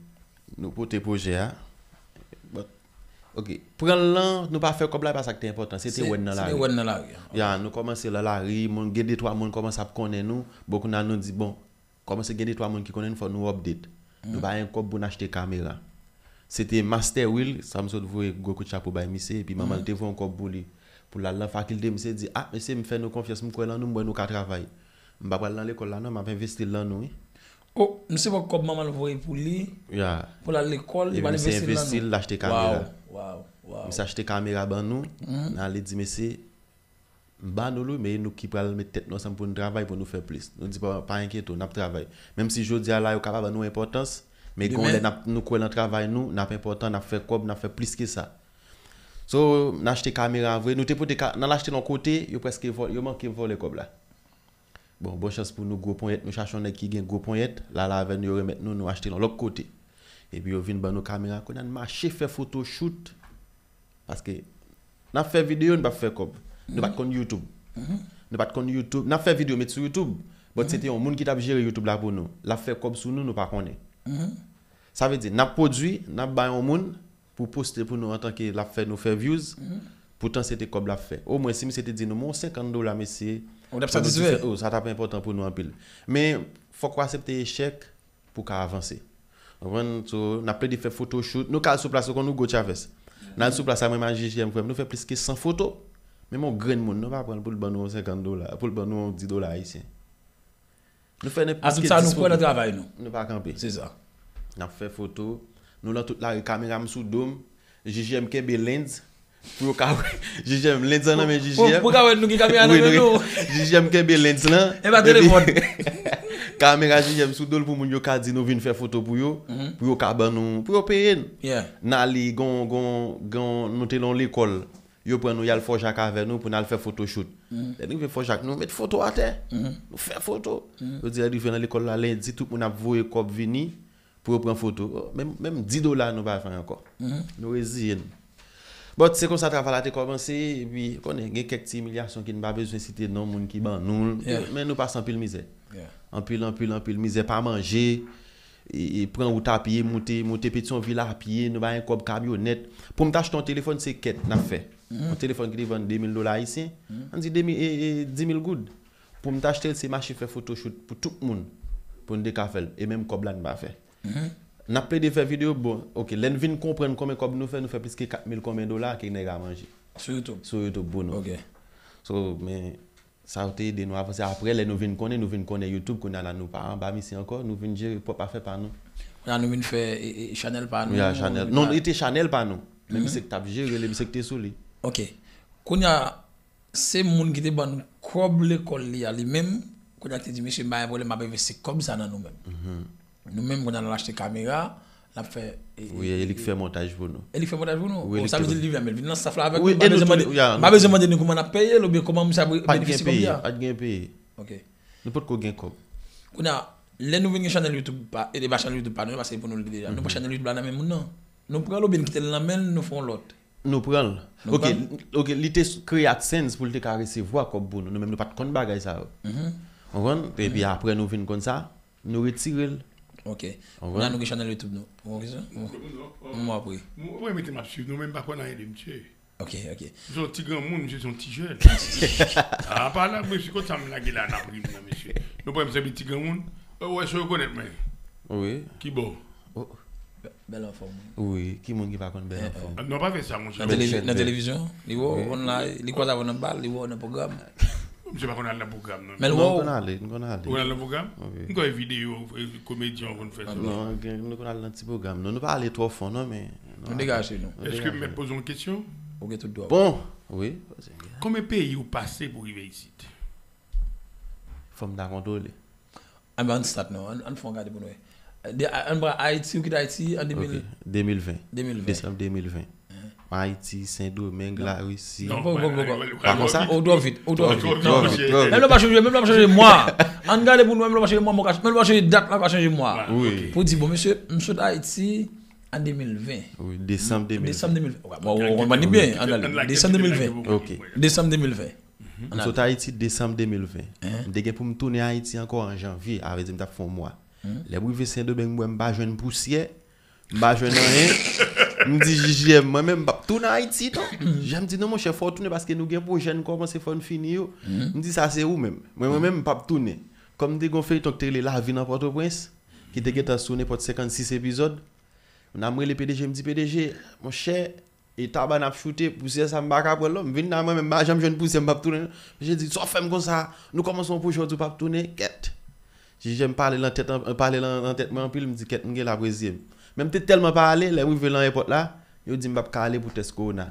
nou pote pwojè a. But, ok. Pran l lan, nou pa fè kòb la, pa sa ki te enpòtan. Se te wè n nan lari. Se te wè n nan lari. Ya, nou kòmanse lan lari, moun, gen de twa moun kòmanse ap konnen nou. Bon, kounye a nou di, bon, kòmanse gen de twa moun ki konnen nou, fò nou update. Nou pa gen kòb pou n achte kamera. Se te Master Will, sa m sot voye gwo kout chapo bay misye, epi manman l te voye yon kòb pou li. Pou l al nan fakilte, misye di, ah, mesye, m fè nou konfyans, m kwè lan nou, m wè nou ka travay. M pa pral nan lekòl la non, m ap envesti l lan nou, wi. Oh, misye pran kòb manman l voye pou li, Ya. Pou l al lekòl, li Epi pral misye envesti l envesti l, nan l achte nou. Kamera. Wow, wow, wow. Misye achte kamera ban nou, n ale di, mesye, m ba nou l wi, men e nou ki pral met tèt nou ansanm pou n travay, pou nou fè plis. Nou di, pa, pa enkyete w, n ap travay. Menm si jodi a la, yo ka pa ban nou enpòtans, men gen yon lè n ap, nou kwè lan travay nou, n ap enpòtan, n ap fè kòb, n ap fè plis ke sa. So, n achte kamera vre, nou te pote ka, nan l achte l yon kote, yo prèske vòl, yo manke vòlè kòb la. Bon, bon chans pou nou gwo ponyèt, nou chache yon nèg ki gen gwo ponyèt, l al avè nou, yo remèt nou, nou achte l yon lòt kote. Epi yo vin ban nou kamera, kounye a n mache fè photoshoot. Paske n ap fè videyo, n p ap fè kòb. Nou pa t konn YouTube. Nou pa t konn YouTube. N ap fè videyo, met sou YouTube. But se te yon moun ki t ap jere YouTube la pou nou. L ap fè kòb sou nou, nou pa konnen. Sa vle di, n ap pwodui, n ap bay yon moun pou poste pou nou antanke l ap fè nou fè views. Poutan se te kòb l ap fè. Omwen si misye te di nou, men yon senkant dola, mesye. Ou t ap satisfè. Oh, sa t ap enpòtan pou nou anpil. Men, fòk w aksepte echèk pou w ka avanse. Konprann? So, n ap plede fè photoshoot. Nou ka al sou plas, ou konn Hugo Chavez. N al sou plas la, mwen, m ak J J M, frè m, nou fè plis ke san foto. Menm yon grenn moun, nou pa pran l pou l ban nou yon senkant dola, pou l ban nou yon dis dola ayisyen. Nou fè nenpòt ki dis foto. Azout sa, nou kwè nan travay nou. Nou pa kanpe. Se sa. N ap fè foto. Nou lan tout lari, kamera m sou do m. J J M kenbe lens. Pou yo ka wè. J J M, lens lan nan men J J M. Pou ka wè nou gen kamera nan men nou. J J M kenbe lens lan. E pa telefòn. Kamera J J M sou do l pou moun yo ka di nou vin fè foto pou yo. Pou yo ka ban nou, pou yo peye n. N ale, gon, gon, gon, nou te lan yon lekòl. Yo pran nou, y al Fò Jak avè nou pou n al fè photoshoot. Lè n rive Fò Jak, nou met foto atè. Nou fè foto. Yo di, lè n rive nan lekòl la, lendi, tout moun ap voye kòb vini pou yo pran foto. Menm, menm dis dola nou pa fè ankò. Nou reziye n. But se konsa travay la te kòmanse, epi, konnen, gen kèk ti imilyasyon ke n pa bezwen site non moun ki ban nou l. Men nou pase anpil mizè. Anpil, anpil, anpil mizè, pa manje. E, e pran wout a pye, moute, moute Petyonvil a pye, nou pa gen kòb kamyonèt. Pou m t achte yon telefòn, se kèt n ap fè. Yon telefòn ki te vann de mil dola ayisyen, ann di de mil, e, e, dis mil goud. Pou m t achte l, se mache fè photoshoot pou tout moun, pou n te ka fè l. E menm kòb la, n pa fè. N ap plede fè videyo, bon, ok, lè n vin konprann konbyen kòb nou fè, nou fè plis ke kat mil konbyen dola ke nèg a manje. Sou YouTube. Sou YouTube pou nou. Ok. So, men, Sa yo te ede nou avanse. Apre, lè nou vin konnen, nou vin konnen YouTube, kounye a la nou pa anba misye ankò, nou vin jere pwòp afè pa nou. Kounye a nou vin fè e, e, chanèl pa nou. Ya, chanèl. Non, li te chanèl pa nou. Men misye ki t ap jere li, misye ki te sou li. Ok. Kounye a, se moun ki te ban nou kòb lekòl li a li menm, kounye a ki te di, mesye, m pa gen pwoblèm, m ap envesti kòb sa nan nou menm. Nou menm, kounye a, n al achte kamera, n ap fè. E, Wi, e li k fè montaj pou nou. E li k fè montaj pou nou? Wi, Bon, li sa vle te- di li vin, men l vin nan staff la avèk Wi, nou, m pa e nou bezwen tou mande, le- ya, m pa nou- bezwen mande nou kòman n ap peye l oubyen kòman misye ap Pa t gen benefisye kòb peye, li a. Pa t gen peye. Ok. Nou potko gen kòb. Kounye a, lè nou vin gen chanèl YouTube pa, e pa chanèl YouTube pa nou, paske pou nou l te deja. Nou pran chanèl YouTube la nan men moun nan. Nou pran l oubyen n kite l nan men l, nou fè yon lòt. Nou pran l. Nou Ok, pran l. Ok, li te s- kreye AdSense pou l te ka resevwa kòb pou nou. Nou menm nou pa t konn bagay sa yo. Konprann? Epi apre nou vin konn sa, nou retire l. Ok. Ou Kounye a wè? Nou gen chanèl YouTube nou. Ou gen kesyon? Ou- Ou mwen apre. Mwen mete m ap swiv nou, men m pa konn anyen de misye. Ok, ok. Se yon ti granmoun, misye se yon ti jèn. A pa la, mesye, kot sa m lage la, n ap ri m nan, mesye. Nou pran m se ti granmoun. Ou wè, se rekonèt mwen. Wi. Ki bò? Oh. Bèl anfòm. Wi, ki moun ki pa konn bèl anfòm? Non, pa fè sa, monchè. Nan televi- nan televizyon, li wè w online, li kwaze avè w nan bal, li wè w nan pwogram. Misye pa konn al nan pwogram, non. Men l Non, wè m w. konn ale, m konn ale. Ou al nan pwogram? Wi. M konn wè videyo, e, komedyen, ou konn fè sa. Non, gen- nou konn al nan ti pwogram. Non, nou pa ale twò fon, non, men. Nou degaje nou. Èske m mèt poze yon kesyon? Ou gen tout dwa. Bon, wi. Konbyen peyi ou pase pou rive isit? Fò m ta kontwole. Ann ba ann stat non, ann, ann fè yon gade pou nou wè. De, ann ba Ayiti, ou kite Ayiti an Ok, de mil, de mil ven. de mil ven. Desanm de mil ven. Ayiti, Sendonmeng, Larisi. Non, Bon, bon, bon, bon. wale, Pa konsa? Ou twò vit, ou twò Twò vit. vit, twò vit, twò vit. Menm lè w pa chanje, menm lè w pa chanje mwa. Ann gade pou nou, menm lè w pa chanje mwa, menm lè w pa chanje dat la, w pa chanje mwa. Wi. Pou di, bon, mesye, m sot Ayiti an de mil ven. Wi, desanm de mil ven. Desanm de mil ven. Bon, ou konprann li byen, ann gade. Desanm de mil ven. Ok. Desanm de mil ven. M sot Ayiti desanm de mil ven. M te gen pou m tounen Ayiti ankò an janvye, a vle di m t ap fè yon mwa. Lè m rive Sendomeng, m wè m pa jwenn pousyè, m pa jwenn anyen. M di J J M, mwen menm, m p ap tounen Ayiti, non. J J M di, non, monchè, fò w tounen paske nou gen pwojè n kòmanse, fò n fini yo. M di, sa se ou menm. Mwen, mwen menm, m p ap tounen. Kòm m te gen yon feyton ki te rele Lavi nan Pòtoprens, ki te gentan sou nenpòt senkannsis epizòd, m nan m rele P D G, m di, P D G, monchè, e taba n ap choute, pousyè sa m pa ka pran l non. M vin la mwen menm, m pa janm jwenn pousyè, m p ap tounen non. P D G di, sa w fè m konsa, nou kòmanse yon pwojè, w di w p ap tounen, kèt. J J M pale nan tèt, an- pale nan, nan tèt mwen anpil, m di, kèt, m gen la pou reziye m. Men m te tèlman pa ale, lè m rive nan ayewopò la, yo di m p ap ka ale pou tès kowona.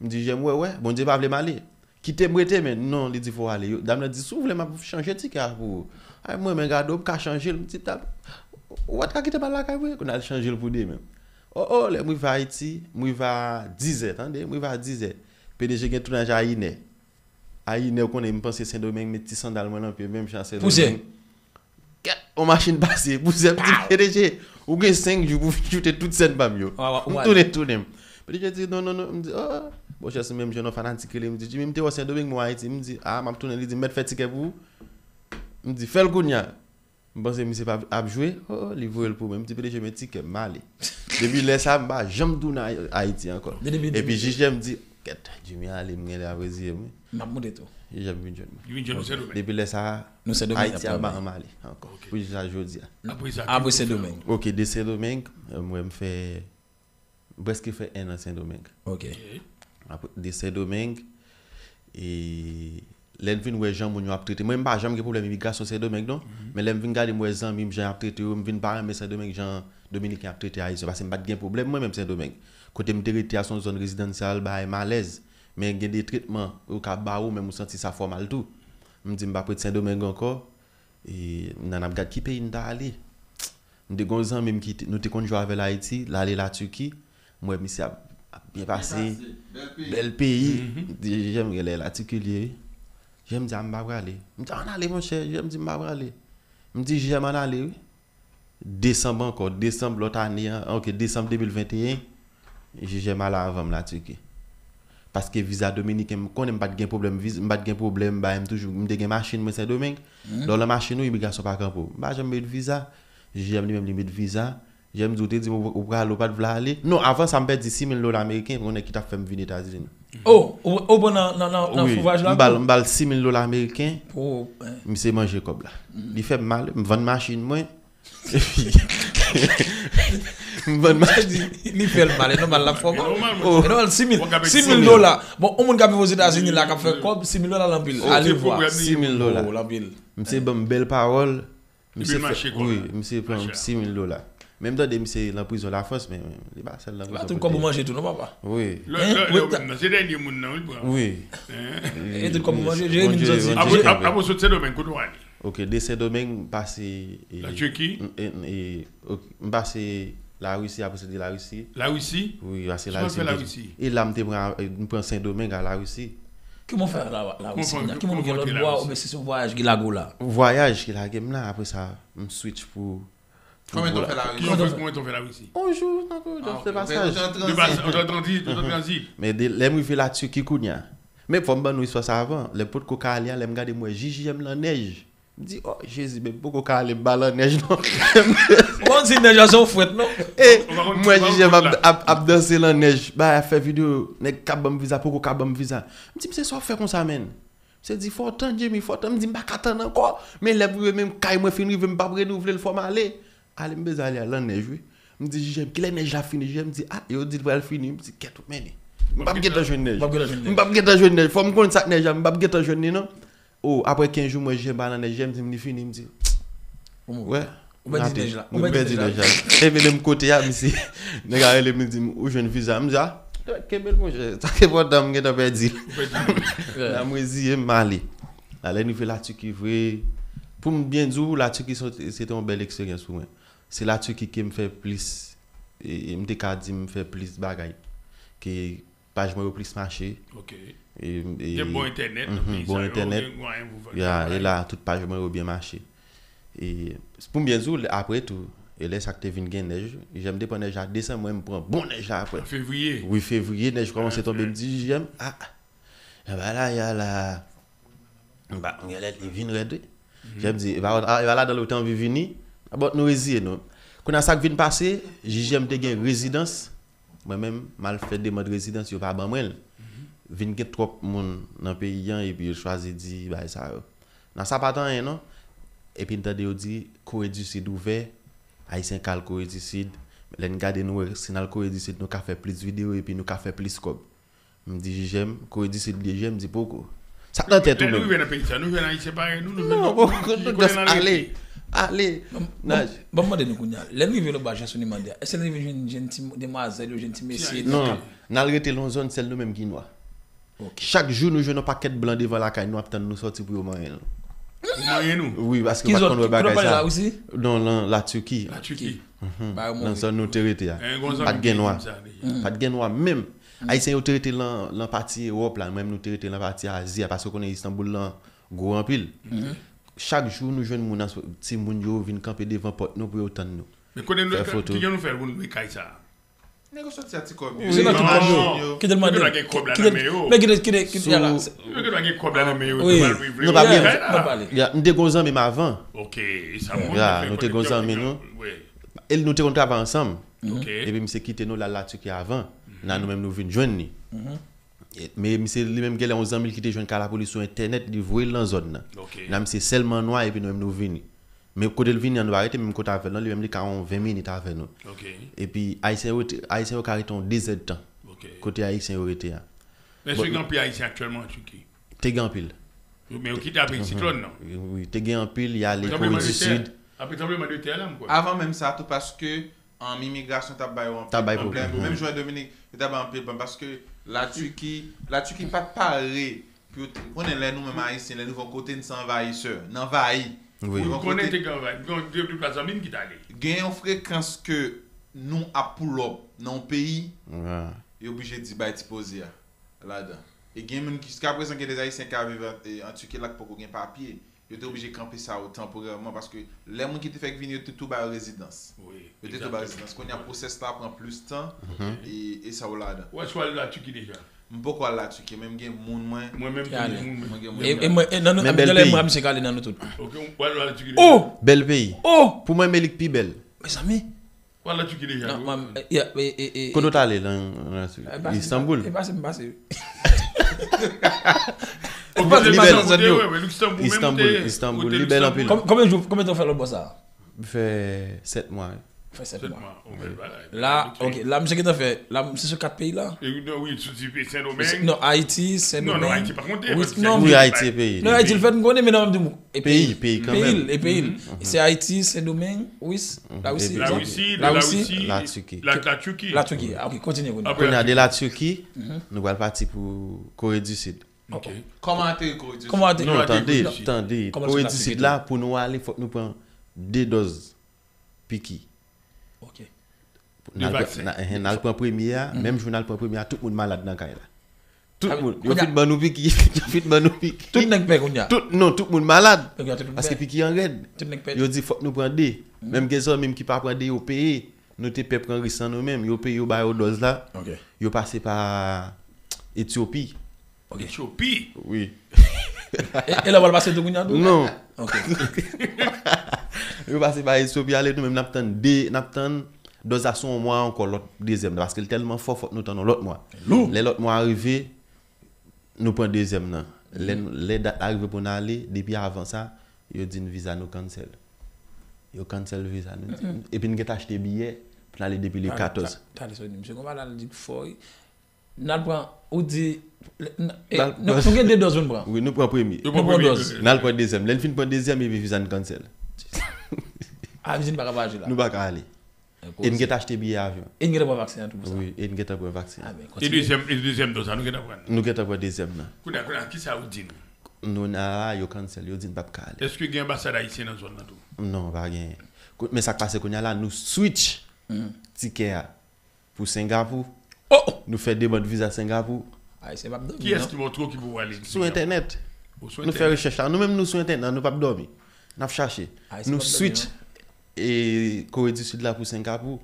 M di, J J M, wè, wè, Bondye pa vle m ale. Kite m rete, men non, li di, fò w ale. Yo- Dam nan di, si w vle, m ap chanje tikè a pou ou. Ay, mwen, men gade, w ka chanje l. M di, dam, ou pa t ka kite m al lakay mwen? Kounye a l chanje l pou demen. O, o, lè m rive Ayiti, m rive a dizè, tande, m rive a dizè. P D G gen tounaj a inè. A inè, ou konnen, m panse Sendomeng, met ti sandal mwen nan pye, menm jan Sendomeng. Kèt, yon machin pase, pousyè, m di, P D G, ou gen senk jou pou w choute tout sèn pa m yo. M tounen, tounen m. P D G di, non, non, non, m di, oh, bon, chè, se menm jan yon fanatik rele m, di, Jimmy, m te wè w Sendomeng, mwen Ayiti, m di, ah, m ap tounen, li di, m mèt fè tikè pou ou. M di, fè l kounye a. M panse misye pa ap jwe, oh, li voye l pou mwen. M di, P D G, men tikè, m ale. Depi lè sa, m pa janm tounen Ay- Ayiti ankò. Epi J J M di, kèt, Jimmy ale, m gen lè ap reziye m, wi. M ap monte tou. J J M vin jwenn mwen. Li vin jwenn nou Sendomeng. Depi lè sa, Nou Sendomeng Ayiti ap ba m ale ankò. Pou jis a jodi a. Apre sa, Apre Sendomeng. Ok, de Sendomeng, euh, mwen m fè, m prèske fè en an Sendomeng. Ok. Apre, de Sendomeng, e lè n vin wè jan moun yo ap trete. Mwen, m pa janm gen pwoblèm imigrasyon Sendomeng, non. Men lè m vin gade, m wè zanmi m, jan y ap trete yo, m vin pa renmen Sendomeng, jan Dominiken ap trete Ayisyen. Paske m pa t gen pwoblèm, mwen menm, Sendomeng. Kote m te rete a, se yon zòn rezidansyal, bagay malèz. Men gen de tretman yo ka ba ou, men ou santi sa fè w mal tou. M di, m p ap ret Sendomeng ankò. E, nan n ap gad ki peyi n ta ale. M te gen yon zanmi m ki te- nou te konn jwe avè l Ayiti, l ale Latiki. M wè misye ap, ap byen pase. Bèl peyi. M di, J J M, genlè Latiki l ye, wi. J J M di, a, m pa prale. M di, ann ale, monchè. J J M di, m pa prale. M di, J J M, ann ale, wi. Desanm ankò, desanm lòt ane an, ok, desanm de mil venteyen, J J M ale avan m Latiki. Paske viza dominiken, m konnen m pa t gen pwoblèm viza, m pa t gen pwoblèm, bagay, m toujou, m te gen machin mwen Sendomeng. Lè w lan machin ou, imigrasyon pa kanpe w. M pa janm met viza. J J M li menm li met viza. J J M di, ou te di m ou ou prale, ou pa t vle ale. Non, avan sa, m pèdi sis mil dola ameriken pou yon nèg ki t ap fè m vin Etazini. Oh, ou ou pran nan nan nan nan Wi, fouvwaj la m ba l, tou? M ba l sis mil dola ameriken. Pou, eh, Misye manje kòb la. Li fè m mal, m vann machin mwen. Epi, m vann machin. Li fè l mal, e nòmal l ap fè w mal. Nòmal, E nòmal, sis mil, Ou ka pèdi sis mil dola. Bon, yon moun k ap viv Ozetazini la k ap fè kòb, sis mil dola l anpil. Oh, Ale se vwa. pwoblèm li. Sis mil dola. Oh, l anpil. Misye ban m bèl pawòl. Misye Epi mache fè, kòb wi, la. misye pran Mache. Sis mil dola. Menm tande misye nan prizon Lafrans, men li pa sèl nan Li pa prizon. tout kòb ou manje tou, non, papa? Wi. Lè lè lè ou menm nan, se dènye moun nan, wi, pran. Wi. E tout kòb ou manje, Jeremi m Bondye, santi. Bondye. Apre apre sot Sendomeng, kote w ale? Ok, de Sendomeng, m pase. E, La Turquie? M, e, e, ok, m pase Larisi, apre se de Larisi. Larisi? Wi, pase Sa w Larisi. fè M te- Larisi? E la, m te pran, m pran Sendomeng a Larisi. Ki moun fè la, la Risi Kòman- kounye a? Ki moun kòman gen w lòt antre bwa Larisi? oubyen se sou vwayaj ki lage w la? Vwayaj ki lage m la, apre sa, m switch pou. Konbyen tan w fè Ki Larisi? jan w fè, kòman w fè Larisi? On jou, tankou, just Ah, ok. pasaj. Ou te an De pas, tranzit. ou te an tranzit, ou te an tranzit. Men de, lè m rive Latiki kounye a. Men fò m ban nou istwa sa avan. Lè m potko ka ale a, lè m gade m wè J J M lan nèj. M di, oh, Jezi, men m poko ka ale m pa lan nèj non. Ou konn si nèj la se yon frèt, non? E Ou pa konn- m wè ou pa J J M konn ap, la. ap, ap danse lan nèj, bay ap fè videyo, nèg k ap ban m viza, poko ka ban m viza. M di, misye, sa w fè konsa, menn? Misye di, fò w tann, Jimmy, fò w tann. M di, m pa ka tann ankò. Men lè m rive menm kay mwen fin rive, m p ap renouvle l, fò m ale. Ale, m bezwen ale a lan nèj, wi. M di, "Jijèm, kilè nèj la fini?" Jijèm di, "Ah, yo di l pral fini." M di, "Kèt, ou mennen." M p ap gentan jwenn nèj. M p ap gentan jwenn nèj. M p ap gentan jwenn nèj. Fò m konn sa k nèj la, m p ap gentan jwenn li, non. Oh, apre kenz jou, m wè Jijèm pa nan nèj, Jijèm di m li fini, m di, "Wè, ou pèdi nèj la." Ou pèdi nèj la. Epi menm kote a, misye, nèg la rele m, li di m, "Ou jwenn viza?" M di, "Ah, kenbe l, monchè. Sa ki enpòtan, m gentan pèdi l." La, m reziye m, m ale. La, lè n rive Latiki vre, pou m byen di w, Latiki se te yon bèl eksperyans pou mwen. Se Latiki ke m fè plis, e, e m te ka di m fè plis bagay ke paj mwen yo plis mache. Ok. E, e, Gen bon entènèt nan peyi sa yo, gen mwayen pou fè travay. Ya, e la, tout paj mwen yo byen mache. E pou m byen di w, apre tou, e lè sa k te vin gen nèj, Jijèm te pran nèj la desanm, mwen m pran bon nèj la apre. An fevriye. Wi, fevriye, nèj kòmanse tonbe, m di, "Jijèm, ah, ah, bagay la, ya la." M pa, m genlè li vin rèd, wi. Jijèm di, "E pa, e pa ladan l ou te anvi vini?" Bon, nou reziye nou. Kounye a sa k vin pase, Jijèm te gen rezidans. Mwen menm, m al fè demann rezidans, yo pa ban mwen l. Vin gen twòp moun nan peyi an, epi yo chwazi di bagay sa yo. Nan sa pa t anyen, non. Epi n tande yo di, Kore di Sid ouvè, Ayisyen ka al Kore di Sid. Lè n gade, nou wè, si n al Kore di Sid, nou ka fè plis videyo, epi nou ka fè plis kòb. M di, "Jijèm, Kore di Sid li ye?" Jijèm di, "Poko." Sa k nan tèt ou menm? Lè nou rive nan peyi sa, nou jwenn Ayisyen parèy nou, nou jwenn lòt moun ki konnen nan ale. Ale. Ban m mande nou kounye a. Lè n rive lòtbò a, jan Sony mande a, èske n rive jwenn jèn ti demwazèl yo, jèn ti mesye? Non, n al rete nan yon zòn sèl nou menm ki nwa. Ok. Chak jou nou jwenn yon pakèt blan devan lakay nou ap tann nou sòti pou yo manyen nou. Pou manyen nou? Wi, paske yo pa t konn wè bagay sa. Ki zòn? Ki kote w pale la, Risi? Non, nan Latiki. Latiki. Nan zòn nou te rete a. Pa t gen nwa. Pa t gen nwa menm. Ayisyen yo te rete lan, lan pati Ewòp la, mwen menm nou te rete lan pati Azi a, paske w konnen Istanbul lan gwo anpil. Chak jou nou jwenn moun an, timoun yo vin kanpe devan pòt nou pou yo tann nou. Men kote nou, ki jan nou fè pou nou lwe kay sa a? Nèg yo soti a ti kòb yo. Se nan ti kòb yo. Kite l mande. Yo gen kòb la nan men yo. Men kite, kite, kite la. Yo gen kòb la nan men yo, yo pa vle. Nou pa byen. Ya, m te gon zanmi m avan. Ok, sa bon. Ya, nou te gon zanmi nou. E nou te konn travay ansanm. Epi misye kite nou, l al Latiki avan. Nan nou menm nou vin jwenn li. E, men misye li menm genlè yon zanmi l ki te jwenn kay la pou li sou entènèt, li voye l nan zòn nan. Nan misye sèlman nwa epi nou menm nou vini. Men kote l vini an, nou pa rete menm kote avè l non, li menm li ka yon ven minit avè nou. Epi Ayisyen yo, Ayisyen yo ka rete yon dezèdtan. Kote Ayisyen yo rete a. Men èske gen anpil Ayisyen aktyèlman an Tiki? Te gen anpil. Men yo kite apre siklòn nan. Wi, te gen anpil, y ale Kore di Sid. Apre tranblemanntè a la, m kwè. Avan menm sa tou, paske imigrasyon t ap ba yo anpil pwoblèm. Menm jan Dominik, yo t ap bay anpil pwoblèm paske Latiki, Latiki pa t pare pou yo, konnen lè nou menm Ayisyen, lè nou vin yon kote, n se anvayisè, n anvayi. Wi. Ou konnen te gen anvayi, gen de, de plas zanmi m ki t ale. Gen yon frekans ke nou ap pull up nan yon peyi, yo oblije di bay ti poze a ladan. E gen moun ki, jiskaprezan, gen de Ayisyen k ap viv an, e, an Tiki la k poko gen papye. Yo te oblije kanpe sa yo tanporèman, paske lè moun ki te fèk vini, yo te tou ba yo rezidans. Yo te tou ba yo rezidans. Kounye a, pwosès la pran plis tan, e, e sa yo ladan. Ou èske w al Latiki deja? M poko al Latiki, men m gen moun mwen. Mwen menm tou, m gen moun mwen. Mwen gen moun mwen. E mwen, e nan nou, men bèl peyi. Mwen misye k ale nan nou tout. Ok, ou al Latiki deja? Oh! Bèl peyi. Oh! Pou mwen, men li k pi bèl. Mezanmi. Ou al Latiki deja, wi. Kote w t ale lan, lan Latiki? Istanbul? E pase m pase. Istanbul, Istanbul, li bèl anpil. Konbyen jou, konbyen tan w fè lòt bò sa a? M fè sèt mwa. Fè sèt mwa. La, ok, la misye gentan fè, la misye sou kat peyi la? Wi, sou ti peyi Sendomeng. Non, Ayiti, Sendomeng. Non, non, Ayiti pa konte. Wi, Ayiti se peyi. Non, Ayiti l fèt, m konnen, men nan m di m, e peyi, peyi kanmenm. Peyi l, e peyi l. Se Ayiti, Sendomeng, Wis, Larisi, Larisi, Latiki. Latiki. Latiki, ok, kontinye kounye a. Kounye a de Latiki, nou pral pati pou Kore di Sid. Ok. Kòman ateri Kore di Sid? Kòman ateri? Non, tande, tande. Kore di Sid la, pou nou ale, fòk nou pran de dòz piki. Ok. N al pran premye a, menm jou n al pran premye a, tout moun malad nan kay la. Tout moun. Yo fin ban nou piki, yo fin ban nou piki. Tout nèg pè kounye a. Tout, non, tout moun malad. Paske piki an rèd. Tout nèg pè. Yo di fòk nou pran de. Menm gen zanmi m ki pa pran de, yo peye. Nou te pè pran risk lan nou menm. Yo peye, yo ba yo dòz la. Ok. Yo pase pa Etyopi. Ok. Etyopi? Wi. E, e la w al pase tou kounye a tou? Non. Ok. Yo pase pa Etyopi ale, nou menm n ap tann de, n ap tann dòz la sou yon mwa ankò, lòt dezyèm nan, paske l tèlman fò, fòk nou tann yon lòt mwa. Lè lòt mwa a rive, nou pran dezyèm nan. Lè, lè dat la rive pou n ale, depi avan sa, yo di n viza nou cancel. Yo cancel viza nou. Epi n gentan achte biyè N ale depi le katòz. Tande sa w di, misye konn pale, al di k fò wi. N al pran, ou di, n- eh, N al nou pran- nou gen de dòz nou pran. Wi, nou pran premye. Yo Nou pran pran premye. dòz. N al pran dezyèm. Lè n fin pran dezyèm, epi viza n cancel. A, viza n pa ka voyaje la. Nou pa ka ale. E n gentan achte biyè avyon. E n gentan pran vaksen an tou pou sa. Wi, e n gentan pran vaksen. Ah, ben, E kontinye. dezyèm, e dezyèm dòz la, nou gentan pran. Nou gentan pran dezyèm nan. Kounye a, kounye a, kisa yo di nou? Nou la, yo cancel, yo di n p ap ka ale. Èske gen anbasad ayisyen nan zòn nan tou? Non, pa genyen. Kou- Men sa k pase kounye a la, nou switch tikè a pou Sengapou. Oh! Nou fè demann viza Sengapou. Ayisyen p ap dòmi, Kiyès non? ki montre w ki pou ale Sou Singapou? Entènèt. Ou sou Nou fè entènèt? rechèch la. Nou menm nou sou entènèt, nou p ap dòmi. N ap chache. Ayisyen Nou p ap dòmi, switch non? e Kore di Sid la pou Sengapou.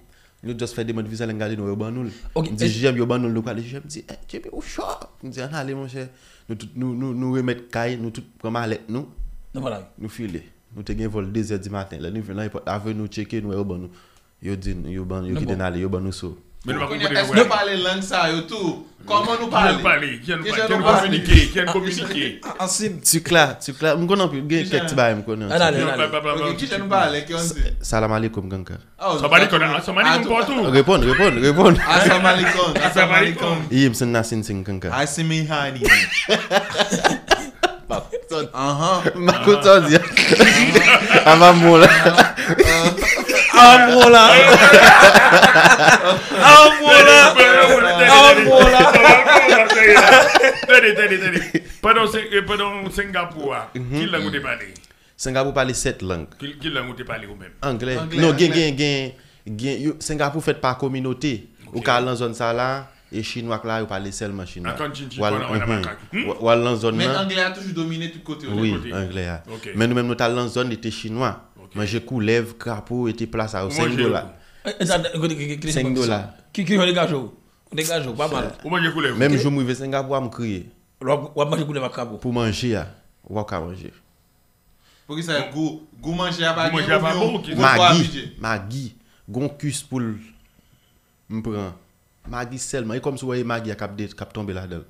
Nou just fè demann viza, lè n gade nou, yo ban nou l. Ok, M di e J M, yo ban nou l, nou prale J M di, eh, J M, ou cho? M di, ann ale, monchè. Nou tout, nou, nou, nou remèt kay, nou tout pran malèt nou. Nou pral. Nou file. Nou te gen vòl de zè di maten. Lè nou vin nan èpòt la, nou tcheke, nou wè yo ban nou. Yo di n, yo ban, yo Bon. kite n ale, yo ban nou so. Men nou pa Kounye konprann a, èske nou pale lang sa yo tou? Kòman nou Kijan pale? nou pale? Kijan nou Kijan pale? Kijan nou nou pale? kominike? Kijan nou kominike? Ansin. Tik la, tik la, m konn anpil, gen Kijan? kèk ti bagay m konnen. Ann ale, ann ale. Ok, kijan nou pale? Ki on di? Salam alaikum, kanka. Oh, Salam alaikum, ah, salam alaikum pou tou. Reponn, reponn, reponn. Assalamu alaikum, assalamu alaikum. Iyim sen nasin sing kanka. Asimihani. Ahan. Makout sa w di. Ava bon la. Ava bon la. Ava bon la. Ava bon la. Tande, tande, tande. Pandan w se- eh, pandan w Sengapou a, ki lang ou te pale? Sengapou pale sèt lang. Ki, ki lang ou te pale ou menm? Anglè. Anglè, Non, gen, anglè. gen, gen, gen, yo, Sengapou fèt pa kominote. Ok. Ou ka al nan zòn sa la, e chinwa k la, yo pale sèlman chinwa. Akan chin chin Ou al, kò nan wè nan mhm. makak. Hmm? Ou, ou al nan zòn Men nan. anglè a toujou domine tout kote yo. Wi, Kote. anglè a. Ok. Men nou menm nou t al nan zòn, li te chinwa. Ok. Manje koulèv, krapo, e te pla sa yo, Ou senk manje dola. yo? E, e sa, kote, ki, ki, ki, Senk dola. Ki, ki, ki, degaje w. Degaje w, pa mal. Ou manje koulèv? Menm Ok. jou m rive Sengapou a, m kriye. W ap, w ap manje koulèv ak krapo. Pou manje a, w ap ka manje. Poukisa gou, gou manje a pa Gou gen manje a pa oubyen bon, ou, ki ou twa Magi, pije? Magi. Gon kis poul m pran. Magi sèlman. E kòmsi w wè e magi a k ap de- k ap tonbe ladan l.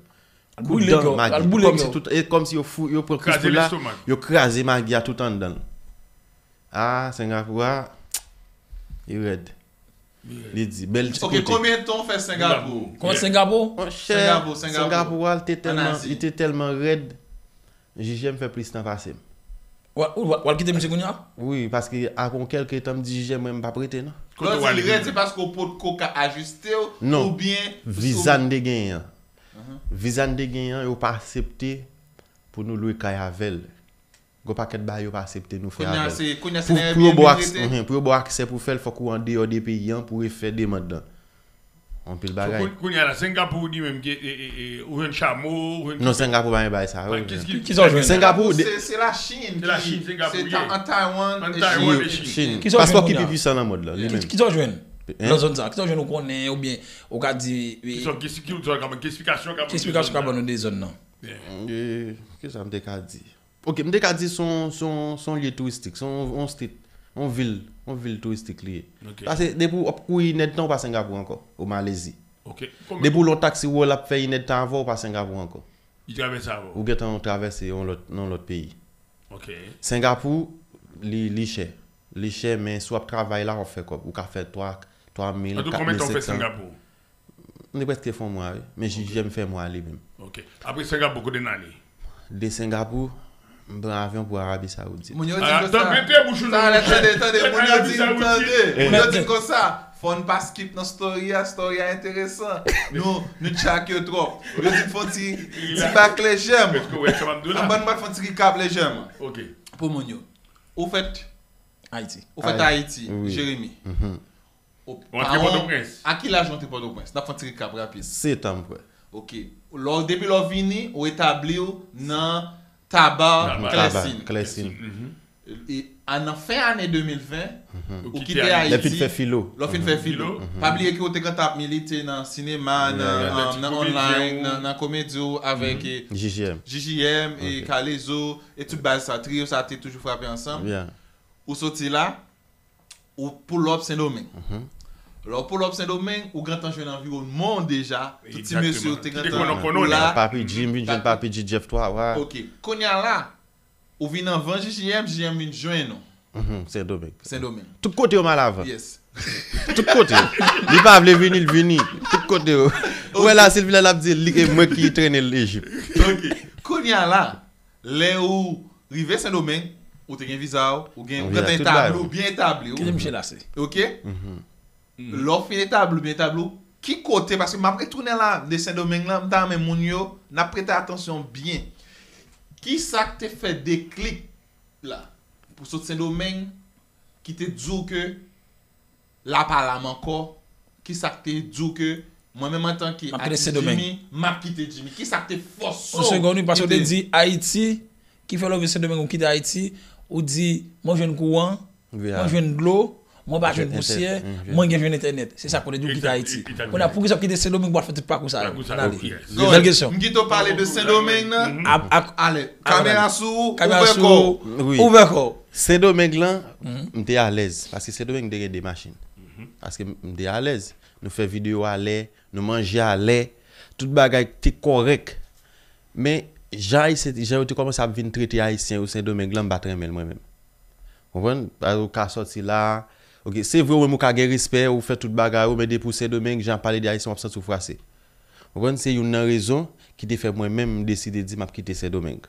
Al Kout brile dan kè w, magi. al brile Kòmsi kè w. tout, e kòmsi yo fou, yo pran kis Kraze poul la, lestomak. yo kraze magi a tout anndan l. Ah, Sengapou a, li rèd. Li di, bèl ti Ok, kote. konbyen tan w fè Sengapou? Konbyen Sengapou? Monchè, Sengapou, Sengapou. Sengapou a, li te An tèlman, Azi. li te tèlman rèd. J J M fè plis tan pase m. W al, w al, w al kite misye kounye a? Wi, paske apre yon kèlke tan, m di J J M, mwen, m p ap rete, non. Kote w Lè w di ale rèd, se kounye a? paske w potko ka ajiste w, Non. oubyen Viza n te genyen an. Ahan. Viza n te genyen an, yo pa aksepte pou nou lwe kay avè l. Gon pakèt bagay yo pa aksepte nou fè Kounye a avè l. se, kounye a se Pou, nan pou yo ba w Airbnb aks-, rete? mhm, pou yo ba w aksè pou fè l, fòk ou andeyò de peyi an pou refè demann nan. Anpil So, bagay. koun-, kounye a la, Sengapou ou di menm ke, e, e, e, ou jwenn chamo, ou jwenn Non, Sengapou pa gen bagay sa yo. Kis ki Ki sa w jwenn? Sengapou, Se, se Lachin Se Lachin, ki, Sengapou se ye. Ta-, an Taiwan, An e Taiwan, Chine. e Chine. Chine. Ki sa w Paswa jwenn ki kounye a? pi pwisan nan mond la, li Ki, menm. ki sa w jwenn? Hein? Nan zòn sa, ki sa w jwenn ou konnen, oubyen ou ka di, Ki sa, ki, ki, ki, ki, ki eksplikasyon w ka ban nou Ki eksplikasyon w ka ban nou de zòn nan? Yeah. Eh, ki sa m te ka di? Ok, m te ka di se yon, se yon, se yon lye touristik, se yon, yon state, yon vil, yon vil touristik li ye. Ok. Paske depi w ap kouri inèdtan, ou pa Sengapou ankò, ou Malezi. Ok. Konbyen Depi w lon taksi, w ap fè inèdtan avè w, ou pa Sengapou ankò. Li travèse avè w. Ou gentan travèse yon lòt, nan lòt peyi. Ok. Sengapou, li, li chè. Li chè, men si w ap travay la, w ap fè kòb. Ou ka fè twa, twa mil, An tou, kat mil senk san. Konbyen tan w fè Sengapou? M te prèske fè yon mwa, wi. Men J J M fè mwa li menm. Ok. Apre Sengapou, kote n ale? De Sengapou, m pran avyon pou Arabi Saoudit. Moun yo di Ah, m konsa. Tande, tande bouch ou non, Tande, monchè. tande, tande. Moun yo Arabi di m, Saoudit. tande. Moun yo di m konsa. Fò n pa skip nan story a, story a enteresan. Nou, nou tchak yo twòp. Yo di m fè yon ti, ti bak lejè m. Èske w wè sa m ap di w la? Ann ban m fè yon ti recap lejè m. Ok. Pou moun yo. Ou fèt Ayiti. Ou fèt Ay- Ayiti, wi. Jeremi. Mhm. Ou Ou antre pa Pòtoprens. A ki laj ou antre Pòtoprens? N ap fè yon ti recap rapid. Sèt an, m kwè. Ok. Lè w, depi lè w vini, ou etabli w nan Taba Taba. Klèsin. Taba, Klèsin. Mhm. E a nan fen ane de mil ven, Mhm. ou Ou kite kite Ayiti. Ayiti. Lè fin fè filo. Lè w fin fè Mhm. filo. Mhm. Pa bliye ke ou te gentan ap milite nan sinema, Yeah, nan, yeah. nan, nan Nan ti komedyen online, ou. nan, nan komedi w avèk, Mhm. eh, J J M. J J M, e Ok. Kalezo, e tout baz sa, trio sa te toujou frape ansanm. Yeah. Ou soti la, ou pull up Sendomeng. Mhm. Lè w pull up Sendomeng, ou gentan jwenn anviwònman w deja. Tout ti mesye yo te Egzakteman. Ki te gentan konnen ou konnen w la. la. Papi G, m vin jwenn Papi G, Jeff twa, wa. Ok. Kounye a la, ou vin anvan J J M, J J M vin jwenn ou. Mhm, Sendomeng. Sendomeng. Tout kote yo m al avan. Yes. Tout kote. Li pa vle vini, l vini. Tout kote. Ou wè la, Silvila l ap di, li, e mwen ki trennen l Ejip. Ok. Kounye a la, lè ou rive Sendomeng, ou te gen viza ou, ou gen ou Visa, gentan tout etabli bagay. ou, byen etabli ou. Kite misye la se. Ok? Lè w fin etabli ou, byen etabli ou, ki kote, paske m ap retounen la, de Sendomeng lan, m ta renmen moun yo, n ap prete atansyon byen. Ki sa k te fè deklik la, pou sot Sendomeng, ki te di w ke la pa la m ankò, ki sa k te di w ke mwen menm antanke M ap kite atis Sendomeng. Jimmy, m ap kite Jimmy. Ki sa k te fòse Yon segonn, wi, paske ou te kite- di Ayiti, ki fè lè ou vin Sendomeng ou kite Ayiti, ou di, mwen jwenn kouran, Wi, a. mwen jwenn dlo, mwen pa jwenn Entè- pousyè, mhm. mwen gen jwenn entènèt. Se sa k fè ou te di ou kite Entè- Ayiti. entènèt. Kounye a, pou ki sa w kite Sendomeng pou al fè tout pakou sa yo? Pakou sa Ann yo, ale. yes. Bèl kesyon. M kite w pale de Sendomeng nan. Ap- ap- Ale, Ap- kamera sou ou, Kamera ouvè sou kò w. ou. Wi. Ouvè kò w. Sendomeng lan, m te alèz. Paske Sendomeng te gen de machin. Paske m te alèz. Nou fè videyo alè, nou manje alè. Tout bagay te kòrèk. Men, jan Ayisyen, jan yo te kòmanse ap vin trete Ayisyen yo Sendomeng lan, m pa t renmen l mwen menm. Konprann? Paske ou ka sòti la. Ok, se vre, ou menm ou ka gen respè, ou fè tout bagay ou, men depi w Sendomeng, jan ap pale de Ayisyen, w ap santi w frase. Konprann? Se youn nan rezon ki te fè mwen menm m deside di m ap kite Sendomeng.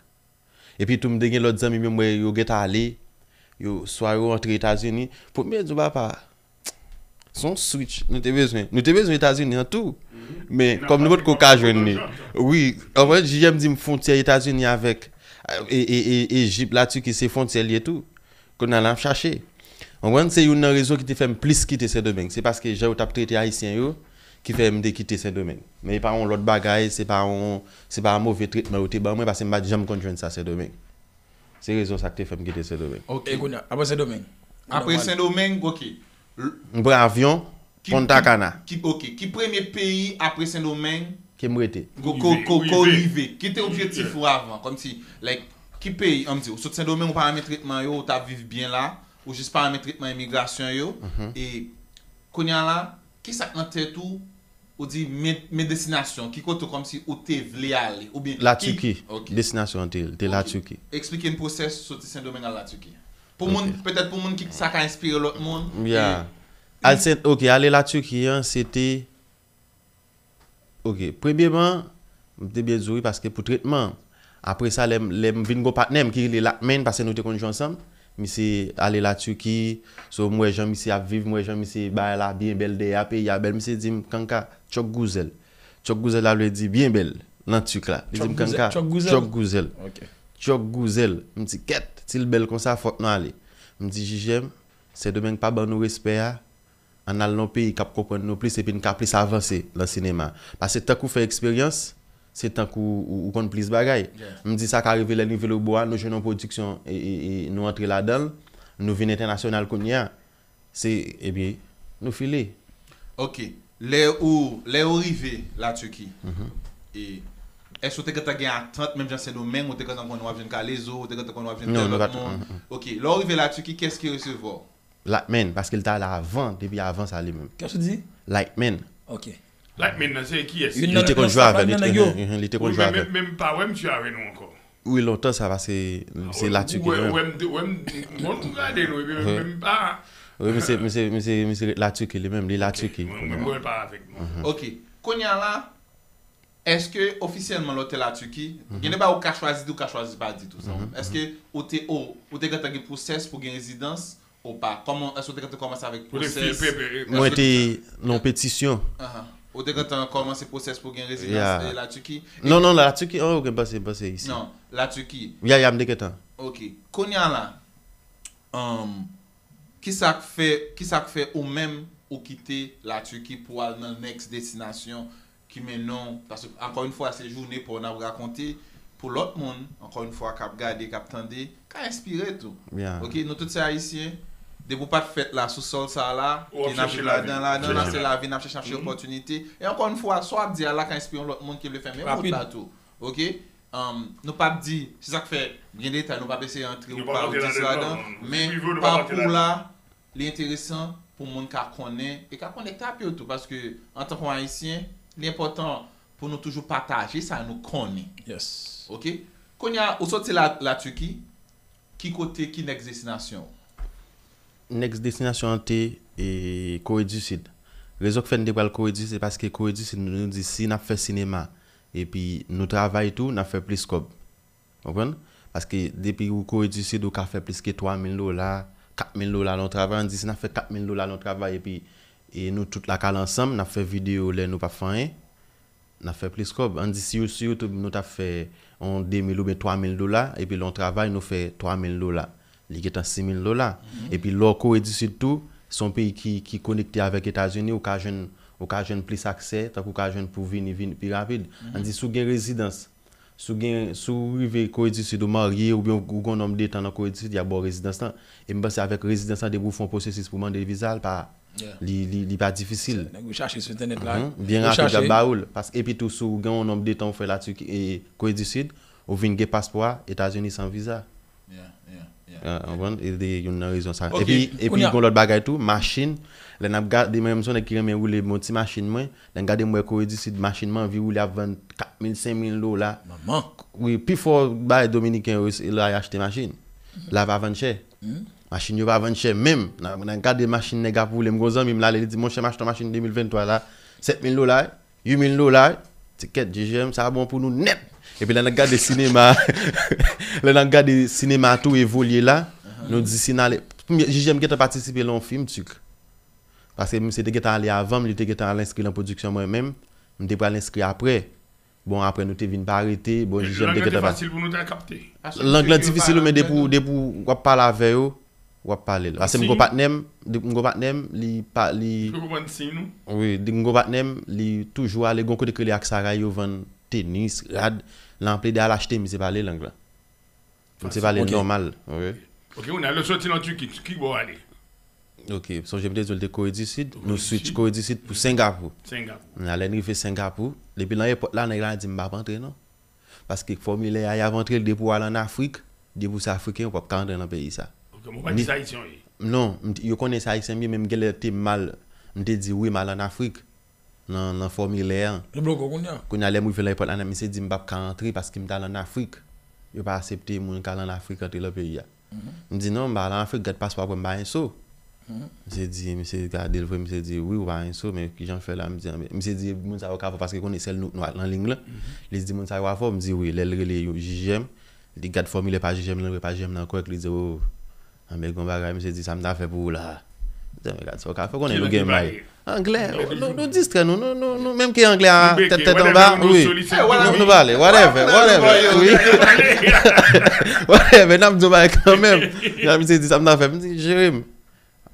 Epi tou, m te gen lòt zanmi m yo, m wè yo gentan ale. Yo, swa yo antre Etazini. Pou m di w, papa, se yon switch nou te bezwen. Nou te bezwen Etazini an tou. Men, kòm nou potko ka jwenn li. Wi, anfèt, J M di m fwontyè Etazini avèk e, e, e, Ejip, Latiki, se fwontyè l ye tou. Kounye a la, n ap chache. Konprann? Se youn nan rezon ki te fè m plis kite Sendomeng. Se paske jan yo t ap trete Ayisyen yo ki fè m te kite Sendomeng. Men e pa yon lòt bagay, se pa yon, se pa move tretman yo te ban mwen, paske m pa t janm konn jwenn sa Sendomeng. Se rezon sa k te fè m kite Sendomeng. Ok. E kounye a, apre Sendomeng. Apre Sendomeng, ok. M pran avyon, Ki- Punta Cana. Ki, ok. Ki premye peyi apre Sendomeng Ke m rete. ko ko ko ko Rive. Rive? Kite objektif ou avan. Kòmsi, like, ki peyi, ann di, ou sot Sendomeng, ou pa renmen tretman yo, ou t ap viv byen la, ou jis pa renmen tretman imigrasyon yo. E kounye a la, ki sa k nan tèt ou, ou di, men, men destinasyon, ki kote kòmsi ou te vle ale, oubyen La ki- Tiki. Ok. Destinasyon an te, te La Tiki. Eksplike n pwosès soti Sendomeng al La Tiki. Pou moun, petèt pou moun ki sa ka enspire lòt moun. Yeah. Al Sent, ok, ale La Tiki an, se te, ok, premyeman, m te byen di w wi, paske pou tretman, apre sa, lè m, lè m vin gon patnè m ki rele Lakmen, paske nou te konn jwe ansanm, misye ale La Tiki, so m wè jan misye ap viv, m wè jan misye bagay la byen bèl dèyè, peyi a bèl, misye di m, Kanka, Tchòk Gouzèl. Tchòk Gouzèl la vle di byen bèl nan tik la. Li di m, Kanka, Tchòk Gouzèl. Tchòk Gouzèl. M di, kèt, si l bèl konsa, fòk nou ale. M di, Jijèm, Sendomeng pa ban nou respè a, ann al nan yon peyi k ap konprann nou plis epi n ka plis avanse nan sinema. Paske tank ou fè eksperyans, se tank ou, ou, ou konn plis bagay. M di sa ka rive lè n rive Lobò a, nou jwenn yon pwodiksyon e, e, e nou antre ladan l, nou vin entènasyonal kounye a. Se, epi, nou file. Ok. Lè ou, lè ou rive La Tiki, e, èske ou te gentan gen atant, menm jan Sendomeng, ou te gentan konn w ap jwenn Kalezo, ou te gentan konn w ap jwenn Non, tèl nou lòt pa t- moun? Ok. Lè ou rive La Tiki, kiyès ki resevwa w? Lakmen, paske l te ale avan, depi avan sa li menm. Kiyès ou di? Lakmen. Ok. Lakmen nan se kiyès? Youn Li nan- te konn nan jwe staff la, avè l, youn nan li nèg te yo. konn, li te konn jwe avè l. Men, men pa wè misye avè nou ankò. Wi, lontan sa, paske se La Tiki Wè, li menm. wè, m te, wè, m, bon, m gade l, wi, men, men m pa. Wi, misye, misye, misye, misye La Tiki li menm, li La Tiki. Mwen, mwen, mwen pa avèk nou. Ok. Kounye a la, èske ofisyèlman lè w te La Tiki, gen de bagay ou ka chwazi di, ou ka chwazi pa di tou sa. Èske ou te, ou, ou te gentan gen pwosès pou gen rezidans ou pa? Kòman, èske ou te gentan kòmanse avèk Ou te pwosès? fil pepe. Mwen te nan petisyon. Ahan. Ou te gentan kòmanse pwosès pou gen rezidans Yeah. e La Tiki? Non, non, La Tiki, oh, ok, m panse, m panse isi. Non, La Tiki. Ya, ya, m te gentan. Ok. Kounye a la, um, ki sa k fè, ki sa k fè ou menm ou kite La Tiki pou al nan next destinasyon ki mennen w, paske ankò yon fwa se jounen pa w n ap rakonte pou lòt moun, ankò yon fwa k ap gade, k ap tande, ka enspire tou. Yeah. Ok, nou tout se Ayisyen, depi w pa t fèt la sou sòl sa la, Ou ap ke n ap chèche viv lavi. ladan, ladan, Chèche se lavi. Lavi, n ap chèche, ap chèche opòtinite. E ankò yon fwa, sa w ap di a la ka enspire yon lòt moun ki vle fè menm wout Rapid. La tou. Ok? Um, nou p ap di, se sa k fè, gen detay, nou p ap eseye antre Nou ou pa pa antre ladan, dis ladan, non. men Prive nou pa antre pakou ladan. La, li enteresan pou moun ka konnen e ka konekte ak yo tou, paske antanke yon Ayisyen, li enpòtan pou nou toujou pataje sa nou konnen. Yes. Ok? Kounye a, ou soti la, La Tiki, ki kote, ki next destinasyon ou? Next destinasyon an te e, Kore di Sid. Rezon k fè n te pral Kore di Sid, se paske Kore di Sid, nou, nou di si n ap fè sinema, epi nou travay tou, n ap fè plis kòb. Konprann? Paske depi ou Kore di Sid, ou ka fè plis ke twa mil dola, kat mil dola lè w travay. Ann di si n ap fè kat mil dola lè w travay, epi e, nou tout la k al ansanm, n ap fè videyo lè nou p ap fè anyen. N ap fè plis kòb. Ann di si, si YouTube nou t ap fè yon de mil oubyen twa mil dola, epi lè w travay, nou fè twa mil dola. Li gentan sis mil dola. Epi lè w Kore di Sid tou, se yon peyi ki, ki konekte avèk Etazini, ou ka jwenn, ou ka jwenn plis aksè, tankou ou ka jwenn pou vini, vini pi rapid. Ann di si w gen rezidans, si w gen, si w rive Kore di Sid, ou marye, oubyen ou, ou gen yon nonm de tan nan Kore di Sid, y ap ba w rezidans lan. E m panse avèk rezidans lan, depi w fè yon pwosesis pou mande viza, l pa, li, li, li pa difisil. Nèg yo chache sou entènèt la. Mhm. Byen rapid, y ap ba ou l. Paske, epi tou, si w gen yon nonm de tan ou fè la Turquie, e, Kore di Sid, ou vin gen paspò a Etazini san viza. Yeah, yeah, yeah. Ah, konprann? E de youn nan rezon sa. Ok, epi, epi kounye a gen yon lòt bagay tou, machin. Lè n ap gade, mwen menm se yon nèg ki renmen woule bon ti machin mwen. Lè n gade m wè Kore di Sid, machin mwen anvi woule ap vann kat mil, senk mil dola. Manman. Wi, pifò bagay dominiken yo, se la y achte machin. La pa vann chè. Machin yo pa vann chè menm. Nan, nan gade machin nèg ap woule, m gon zanmi m l ale, li di, monchè, m achte yon machin de mil venntwa la, sèt mil dola, uit mil dola. Ti kèt, J J M, sa bon pou nou nèt. Epi lè n ap gade sinema, lè n ap gade sinema tou evolye la, nou di si n ale, premye, J J M gentan patisipe nan yon fim tik. Paske misye te gentan ale avan m, li te gentan al enskri nan pwodiksyon mwen menm, m te pral enskri aprè. Bon, aprè nou te vin pa rete, bon, J J M te gentan pati. Lang lan difisil, men depi w, depi w ap pale avè yo, w ap pale l. Paske m gon patnè m, depi m gon patnè m, li pa, li. Wi, depi m gon patnè m, li toujou ale, gon kote k rele Aksaray, yo vann tenis, rad, lè l ap plede al achte, misye pale lang lan. Misye pale nòmal, wi. Ok, kounye a, lè w soti nan Tiki, ki bò w ale? Ok, sonje m te di w l te Kore di Sid, nou switch Kore di Sid pou Sengapou. Sengapou. Kounye a, lè n rive Sengapou, depi nan èpòt la, nèg la di m p ap antre non. Paske fòmilè a, y ap antre l depi w al ann Afrik, depi w se Afriken, ou p ap ka antre nan peyi sa. Ok, men w pa di se Ayisyen w ye? Non, m t-, yo konnen se Ayisyen m ye, men m genlè te mal, m te di wi, m al ann Afrik. Nan, nan fòmilè an. Yo bloke w kounye a? Kounye a, lè m rive nan èpòt la, misye di m p ap ka antre paske m t al ann Afrik. Yo pa aksepte moun k al ann Afrik antre nan peyi a. M di non, m pa al ann Afrik, gad paspò a, m pa gen so. Misye di, misye gade l vre, misye di, wi, ou pa gen so, men kijan l fè la? M di, anben, misye di, moun sa yo ka fè w paske konnen sèl nou k nwa nan liy lan. Li di, moun sa yo ka fè w? M di, wi, lè l rele yo J J M, li gad fòmilè pa J J M lan, li wè pa J J M lan kòrèk, li di, o, anben gon bagay, misye di, sa m ta fè pou ou la? M di, anben gad sa w ka fè, konnen nou gen may. Anglè, nou, nou distrè nou, nou, nou, nou, menm ke anglè a tèt, tèt anba, wi. Nou, nou pale, whatever, whatever, wi. Whatever, n ap di w bagay kanmenm. Misye di, sa m ta fè? M di, jere m.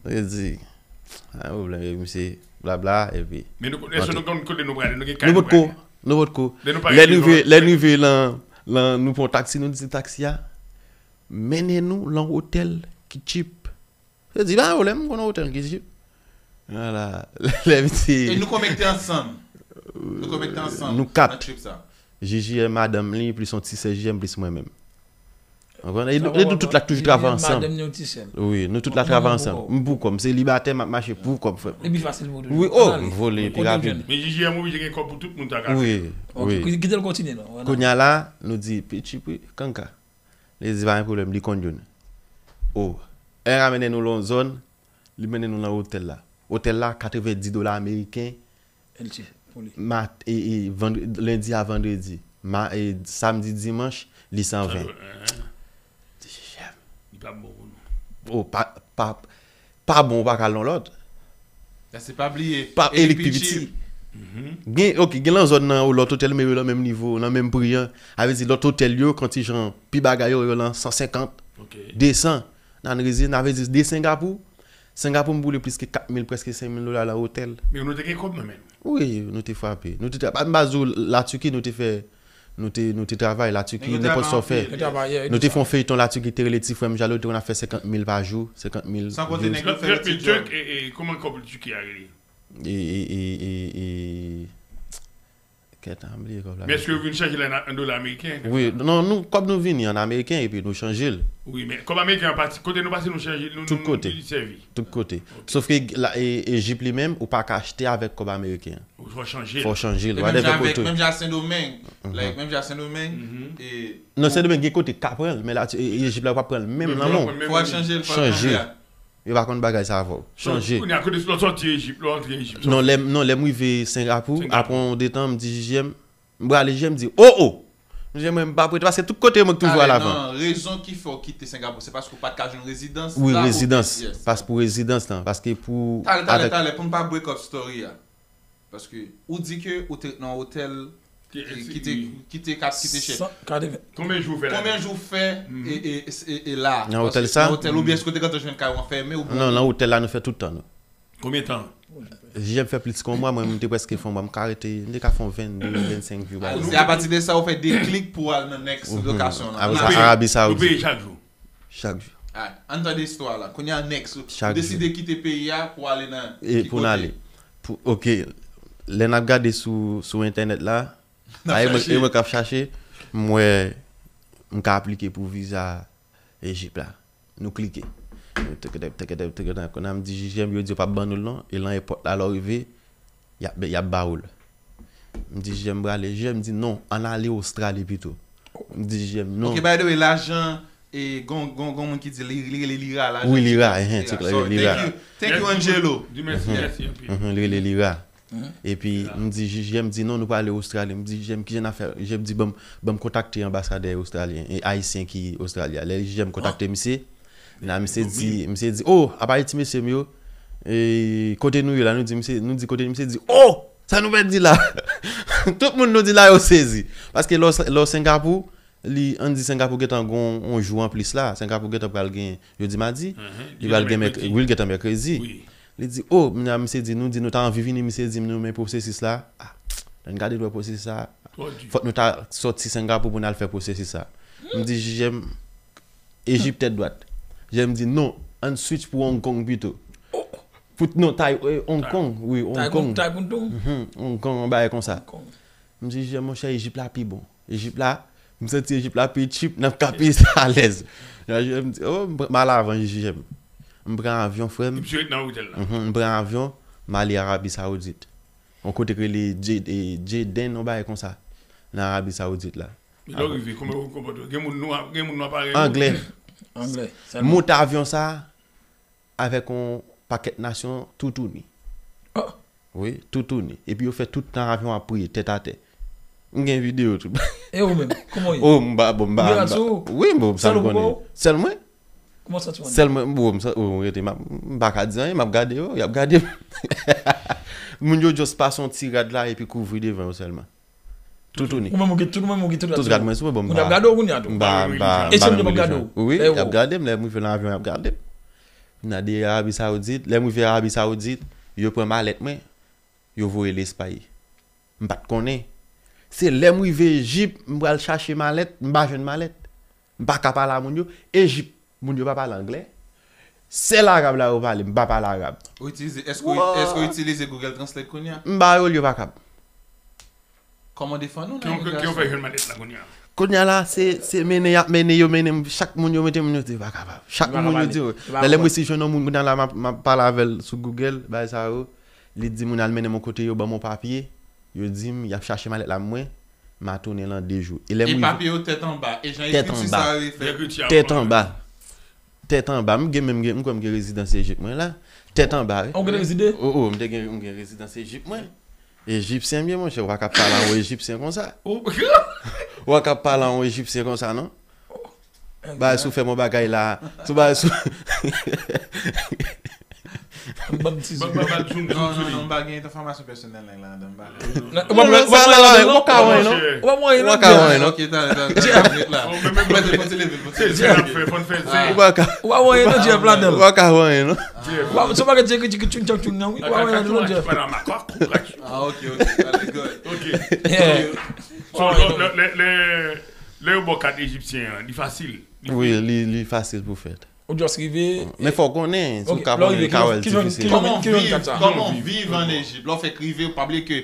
Misye di, pa gen pwoblèm, epi misye blabla, epi. Men nou, èske nou konn kote nou prale? Nou gen kay nou prale? Nou potko, nou potko. Lè n rive, lè n rive lan, lan, nou pran taksi, nou di taksi a mennen nou lan otèl ki tchip. Yo di, pa gen pwoblèm, m konn yon otèl ki tchip. Vwala, lè misye. E nou konekte ansanm. Nou konekte ansanm. Nou kat. Nan trip sa. J J M, madanm li, plis yon ti sè J J M, plis mwen menm. Konprann? E nou, e nou tout la k toujou travay ansanm. Madanm li yon ti sè l. Wi, nou tout la travay ansanm. M pou kò m, se libatè, m ap mache pou kò m, frè m. Li pi fasil pou ou toujou. Wi, o, m vole pi rapid. Men J J M oblije gen kòb pou tout moun ta ka fè. Wi, wi. Kite l kontinye non. Kounye a la, nou di, pi tchip wi, kanka. Li di pa gen pwoblèm, li konn youn. O, lè l ap mennen nou lan yon zòn, li mennen nou lan otèl la. Otèl la, katrevendis dola ameriken. Mat-, e, e, vandre-, lendi a vandredi. Ma-, e, samdi, dimanch, li san ven. Di, "Chèf, li p ap bon pou nou." O, pa, pa, pa bon, ou pa ka al nan lòt. Èske pa bliye, pa, e li pi piti. Gen, ok, gen lan zòn nan, o, lòt otèl, men yo nan menm nivo, nan menm pri an. A vle di, lòt otèl yo, kan ti jan, pi bagay yo, yo lan san senkant, desan. Nan rezi, nan vle di, de Sengapou, Sengapou m boule plis ke kat mil, prèske senk mil dola lan otèl. Men nou te gen kòb nan men nou. Wi, nou te frape. Nou te tra-, m pa di w, Latiki, nou te fè Nou te, nou te travay Latiki, nenpòt sa w fè. Nou te fè yon feyton Latiki ki te rele Ti Frè m Jalo, te konn ap fè senkant mil pa jou, senkant mil. San konte nèg yo fè Latiki. Kòman kòb Latiki a rele? E, e, e, e, e, kèt, m bliye kòb la. Men èske yo vin chanje l an dola ameriken? Wi, non, nou, kòb nou vini an ameriken epi nou chanje l. Wi, men kòb ameriken an pati, kote nou pase nou chanje, nou, nou, nou sèvi. Tout kote. Tout kote. Sof ke la, e, Ejip li menm, ou pa ka achte avèk kòb ameriken an. Fò w chanje l. Fò w chanje l. Whatever kote. Menm jan avèk, menm jan Sendomeng. Like, menm jan Sendomeng. E, nan Sendomeng, gen kote k ka pran l, men la, e, Ejip la, yo p ap pran l menm nan men w. Fò w chanje l, fò w chanje. Yo pa konn bagay sa avè w. Chanje. Kounye a kote lè w sòti Ejip, lè w antre Ejip. Non, lè, non, lè m rive Sengapou, apre yon de tan, m di J J M, m prale J J M di, oh, oh! M di, mwen, m pa prete, paske tout kote mwen k toujou al avan. Non, rezon ki fè w kite Sengapou, se paske w pa t ka jwenn rezidans. Wi, rezidans. Pas pou rezidans lan. Paske pou. Talè, talè, talè, pou m pa break up story a. Paske ou di ke ou te nan otèl ki te ki te kat ki te chè. Konbyen jou w fè la? Konbyen jou w fè e e e la? Nan otèl sa? Nan otèl, oubyen èske w te gentan jwenn kay ou an fèmen oubyen? Non, nan otèl la nou fè tout tan nou. Konbyen tan? J J M fè plis ke yon mwa, mwen m te prèske fè yon mwa, m ka rete, m te ka fè yon vennde, vennsenk jou. Se apati de sa ou fè deklik pou al nan next lokasyon lan. Apre sa, Arabi Saoudit. Nou peye chak jou. Chak jou. Ann tande istwa la. Kounye a next, ou deside kite peyi a pou ale nan ki kote? Ok. Lè n ap gade sou sou entènèt la, e mwen k ap chache, m wè m ka aplike pou viza Ejip la. Nou klike. Kounye a m di J J M, yo di yo p ap ban nou l non. E nan èpòt la, lè w rive, y ap y ap ba ou l. M di J J M prale. J J M di non, ann ale Ostrali pito. M di J J M non. Ok, by the way, lajan e gon gon gon moun ki di li li rele lira lajan. Wi, lira, hein, se klè, lira. Thank you, thank you Angelo. Di mèsi, mèsi anpil. Li rele lira. Epi m di J J M di non, nou prale Ostrali. M di J J M kijan n ap fè? J J M di ban m ban m kontakte anbasadè ostralyen, e ayisyen ki Ostrali a. Lè J J M kontakte misye, la misye di misye di, oh, apa iti mesye m yo? E kote nou ye la? Nou di misye, nou di kote misye di, oh, sa nou pèdi la? Tout moun nou di la yo sezi. Paske lè w Sengapou, li ann di Sengapou gentan gon yon jou anplis la. Sengapou gentan pral gen jodi madi, li pral gen mèkredi. Wi, li gentan mèkredi. Li di, oh, m nan misye di nou di nou ta anvi vini, misye di m nou men pwosesis la. Ah, lè n gade nou wè pwosesis la, fòk nou ta sòti Sengapou pou n al fè pwosesis sa. M di J J M, Ejip tèt dwat. J J M di non, ann switch pou Hong Kong pito. Pou non, Tay, Hong Kong, wi, Hong Kong. Hong Kong, yon bagay konsa. M di J J M, monchè, Ejip la pi bon. Ejip la, m santi Ejip la pi cheap, n ap ka peye sa alèz. J J M di, oh, m al avan J J M. M pran avyon, frè m. M pran avyon, m ale Arabi Saoudit. Yon kote k rele Jedden, yon bagay konsa. Nan Arabi Saoudit la. Lè w rive, kòman ou konpòte w? Gen moun nwa, gen moun nwa parèy ou? Anglè. Anglè. Moute avyon sa avèk yon pakèt nasyon toutouni. Wi, toutouni. Epi yo fè tout tan avyon ap priye, tèt atè. M gen videyo tou. E ou menm, kòman w ye? Oh, m ba, bon, m ba. Wi, bon, sa m konnen. Sèl mwen? Kòman w santi w anndan? Sèl mwen, bon, m rete, m pa ka di anyen, m ap gade yo, y ap gade m. Moun yo just pase yon ti rad la epi kouvri devan yo sèlman. Toutouni. Ou menm ou gen tout, ou menm ou gen tout rad. Tout rad mwen sou mwen, bon, m pa. Moun ap gade w kounye a tou. M pa, m pa. E si moun yo p ap gade w? Wi, y ap gade m, lè m rive nan avyon, y ap gade m. M nan de Arabi Saoudit, lè m rive Arabi Saoudit, yo pran malèt mwen, yo voye l Espay. M pa t konnen. Se lè m rive Ejip, m pral chache malèt, m pa jwenn malèt. M pa ka pale a moun yo. Ejip, moun yo pa pale anglè. Sèl arab la yo pale, m pa pale arab. Ou itilize, èske ou, èske ou itilize Google Translate kounye a? M ba yo l, yo pa kab. Kòman defann ou nan imigrasyon? Ki yon fè jwenn malèt la kounye a? Kounye a la, se se mennen y ap mennen, yo mennen m, chak moun yo mete moun yo di yo pa kapab. Chak moun yo di yo. Nan lè m resi jwenn yon moun kounye a la, m ap m ap pale avè l sou Google, bagay sa yo. Li di moun al mennen m yon kote, yo ban m yon papye, yo di m y ap chache malèt la pou mwen, m a tounen lan de jou. E lè m rive. E papye yo tèt anba, e jan ekriti sa yo ye fèt. Tèt anba. Tèt anba. M gen menm, m kwè m gen rezidans Ejip mwen la. Tèt anba, wi. Ou gen rezide? O, o, m te gen, m gen rezidans Ejip mwen. Ejipsyen m ye, monchè, ou pa ka pale a yon Ejipsyen konsa. Ou pa ka pale a yon Ejipsyen konsa, non. Bagay sou fè m yon bagay la. Sou bagay sou. Ban m ti zoom. Ban m zoom, zoom sou li. Non, non, non, m pa gen enfòmasyon pèsonèl nèg la anndan, m pa. Ou pa mwen, ou pa mwen anndan, non? Ou pa mwen anndan, non? Ou pa mwen anndan, non? Ok, talè, talè, talè, talè. Fò n leve l, fò n leve l. Ou pa ka. Ou pa mwen anndan, Jeff, ladan. Ou pa ka mwen anndan, non? Ou pa mwen anndan, non, Jeff. Ah, ok, ok, talè, good. Ok. So, lè, lè, lè, lè yo ba w kat ejipsyen an, li fasil? Wi, li, li fasil pou fèt. Ou just rive. Men fò w konnen, si w ka konnen, w ka wè l difisil. Kòman w viv, kòman w viv ann Ejip? Lè w fèk rive, ou pa bliye ke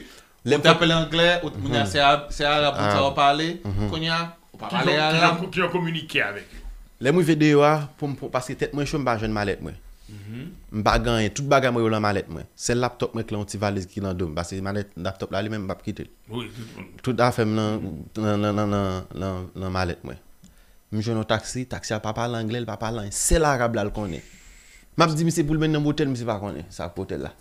ou t ap pale anglè, ou, kounye a se, se arab moun sa yo pale. Kounye a, ou pa pale arab. Kijan w kominike avèk yo? Lè m rive deyò a, pou m, paske tèt mwen cho, m pa jwenn malèt mwen. M pa gen anyen, tout bagay mwen yo lan malèt mwen. Sèl laptòp mwen k lan yon ti valiz ki lan do m, paske malèt, laptòp la li menm, m p ap kite l. Tout afè m lan, lan, lan, lan, lan, lan, lan malèt mwen. M jwenn yon taksi, taksi a pa pale anglè, li pa pale anyen. Sèl arab la l konnen. M ap di misye pou l mennen m otèl, misye pa konnen sa k otèl la.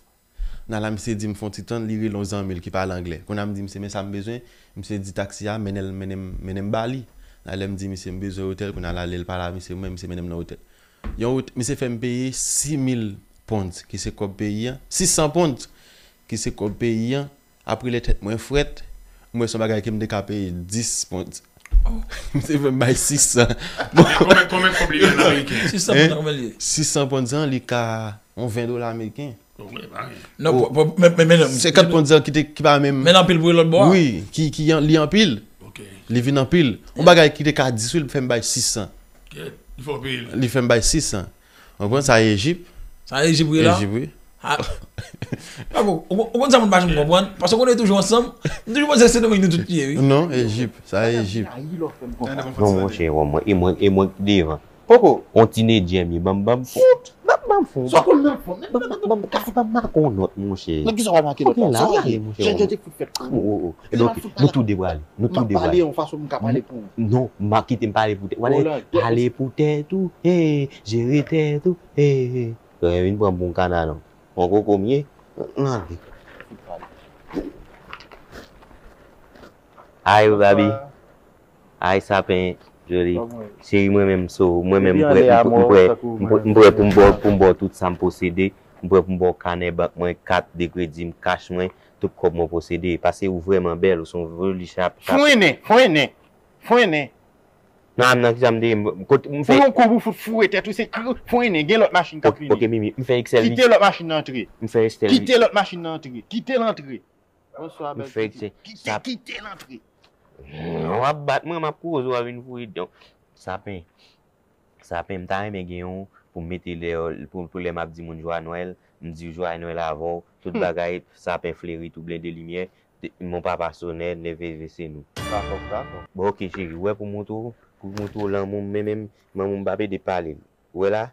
Nan la, misye di m fè yon ti tann, li rele yon zanmi l ki pale anglè. Kounye a m di misye, men sa m bezwen, misye di taksi a, mennen l, mennen m, mennen m ba li. Nan lè m di misye m bezwen otèl, kounye a l ale, l pa la, misye, mwen, misye mennen m nan otèl. Yon ot-, misye fè m peye sis mil pounds, ki se kòb peyi a, sis san pounds, ki se kòb peyi a. Apre lè tèt mwen frèt, m wè se yon bagay ke m te ka peye dis pounds. Misye fè m bay sis san. Bon, konbyen, konbyen kòb li ye an ameriken? Sis san pounds, konbyen li ye? Sis san pounds an, li ka yon ven dola ameriken. Bon, men, pa anyen. Non, oh, pou, pou, men, men, men, non, senkant pounds an ki te, ki pa menm. Men anpil pou lòt bò a. Wi, ki, ki an, li anpil. Ok. Li vin anpil. Yon bagay ki te ka dis, wi, li fè m bay sis san. Kèt, li fè w peye l. Li fè m bay sis san. Ou konprann sa Ejip? Sa Ejip, wi, la? Ejip, wi. Ah. Pako, ou, ou konn sa moun pa janm konprann? Paske ou konnen toujou ansanm. M toujou panse se Sendomeng nou tout ye, wi. Non, Ejip. Sa Ejip. Non, monchè, wè mwen, e mwen, e mwen ki devan. Poko. On tinedjè m ye, ban m, ban m fon. Fout! Ban m, ban m fon. Sa w konn nan fon? Ban m, ban m, ban m, ban m make yon nòt, monchè. Nan kisa w al make nòt la? Sa w ale, monchè. Jan jan te fout fèt. Oh, oh, oh. Ebyen, oke, nou tou de prale. Nou tou de prale. M ap pale yon fason pou m ka pale pou ou. Non, m a kite m pale pou tèt. Wale, pale pou tèt ou. Hey, jere tèt ou. Hey, hey. Yo vin pran m pou yon kana, non. Yon koko m ye. Nan vi. Ay, Babi. Ay, Sapen, Joli. Cheri, mwen menm, so, mwen menm, m prè, m prè, m prè, m prè pou m ba w, pou m ba w tout sa m posede. M prè pou m ba w kanè bank mwen, kat de kredi m, kach mwen, tout kòb mwen posede. Paske ou vrèman bèl, ou se yon joli chap, chap. Fwennen, fwennen, fwennen. Nan, nan, kisa m te ye? M, kot, m fè. Pou yon kou pou fout foure tèt ou, se kri, fwennen, gen lòt machin k ap vini. Ok, ok, Mimi, m fè eksèl. Kite lòt machin nan antre. M fè eksèl. Kite lòt machin nan antre. Kite l antre. Bonswa, bèl pitit. Kite, kite l antre. W ap bat mwen, m ap koze, w ap vin foure. Donk, Sapen. Sapen, m ta renmen gen yon pou m mete lè, pou, pou lè m ap di moun jwa Nwèl, m di jwa Nwèl avè w, tout bagay, sapen fleri, tou blende limyè, de, mon papa sonè, neve vese nou. Dakò, dakò. Bon, ok, cheri, ou wè pou montre w, pou montre w lanmou m, men menm, lanmou m p ap ede pale l. Ou wè la?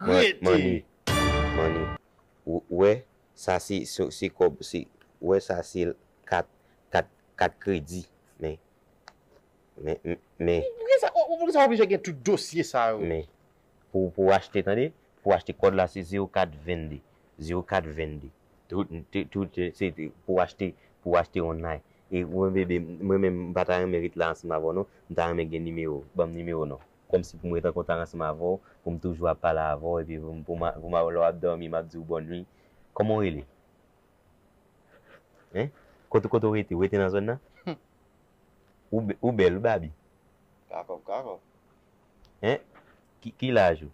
Mani, mani. Ou, ou wè, sa se, se, se kòb, se, ou wè sa se kat, kat, kat kredi. Men, men, men, men. Poukisa, o, poukisa w oblije gen tout dosye sa yo? Men, pou, pou w achte, tande, pou w achte kòd la, se zewo kat vennde. Zewo kat vennde. Tout, tout, tout, se, se pou w achte, pou w achte online. E mwen, bebe, mwen menm, m pa ta renmen ret la ansanm avè w, non. M ta renmen gen nimewo w. Ban m nimewo w, non. Kòmsi pou m ret an kontak ansanm avè w, pou m toujou ap pale avè w, epi pou m, pou m, pou m, lè w ap dòmi, m ap di w bòn nwi. Kòman w rele? Hein? Kote, kote w rete? Ou rete nan zòn nan? Ou bè-, ou bèl, wi, Babi. Kakòb, kakòb. Hein? Ki, ki laj ou?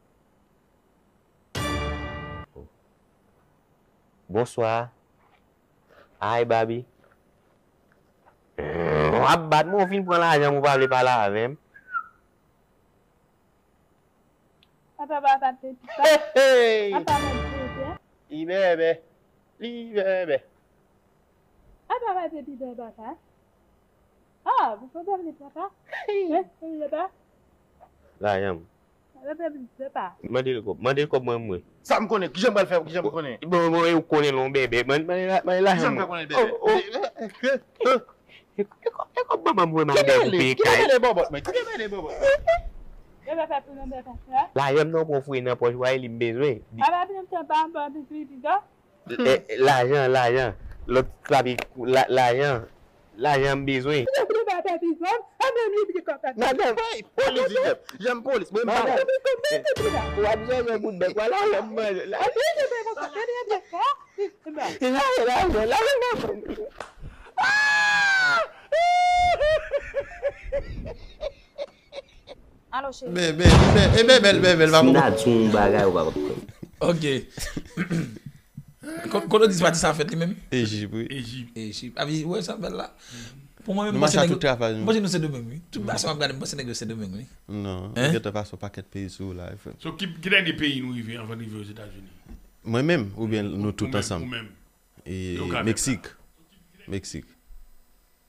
Bonswa. Ay, Babi. W ap bat mwen, ou fin pran lajan m, ou pa vle pale avè m. Papa, papa, papa, papa. Hey, hey. Papa, mwen bebe. Li bebe. Li bebe. Papa, papa, bebe, papa. Ah, vous pouvez appeler papa? Hey. Hein, papa? Lajan m. Papa, papa, papa. Mande l kòb. Mande l kòb mwen, mwen. Sa m konnen? Kijan m pral fè? Kijan m konnen? Bon, bon, e ou konnen l, yon bebe. Mande, mande la, mande lajan m. Kijan m pral konnen bebe? Oh, oh. E, e, e, e, e kòb, e kòb manman m voye m al bay pou peye kay. Kite mele bòbòt mwen, kite mele bòbòt mwen. Yo pa fè pou nou bebe, hein? Lajan m nan pran fouye nan pòch, w a li m bezwen. A pa vin fè pa, pa, pi, pi, pi, pi, pi. E, e, lajan, lajan. Lòt papi, la, lajan. Lajan m bezwen. Madanm. Polis, wi, wi. Janm polis. Mwen, madanm. Ou ap jwenn yon bout bèk, wala, wala, wala. E la, e la, e la, e la. Alo, cheri. Bebe, bebe, e bebe, bebe, bebe, pa konprann. Si n a di yon bagay, ou pa konprann. Ok. Ko-, kote w di pati sa fèt li menm? Ejip, wi. Ejip. Ejip. A, wi, wè sa bèl la. Pou mwen menm, m panse nèg yo, m panse nou Sendomeng, wi. Tout bagay sa m ap gade, m panse nèg yo Sendomeng, wi. Non, ou gentan pase yon pakèt peyi sou ou la, frè. So, ki, ki dènye peyi nou rive anvan n rive Ozetazini? Mwen menm, oubyen nou tout ansanm? Ou menm, ou menm. E, Meksik. Meksik.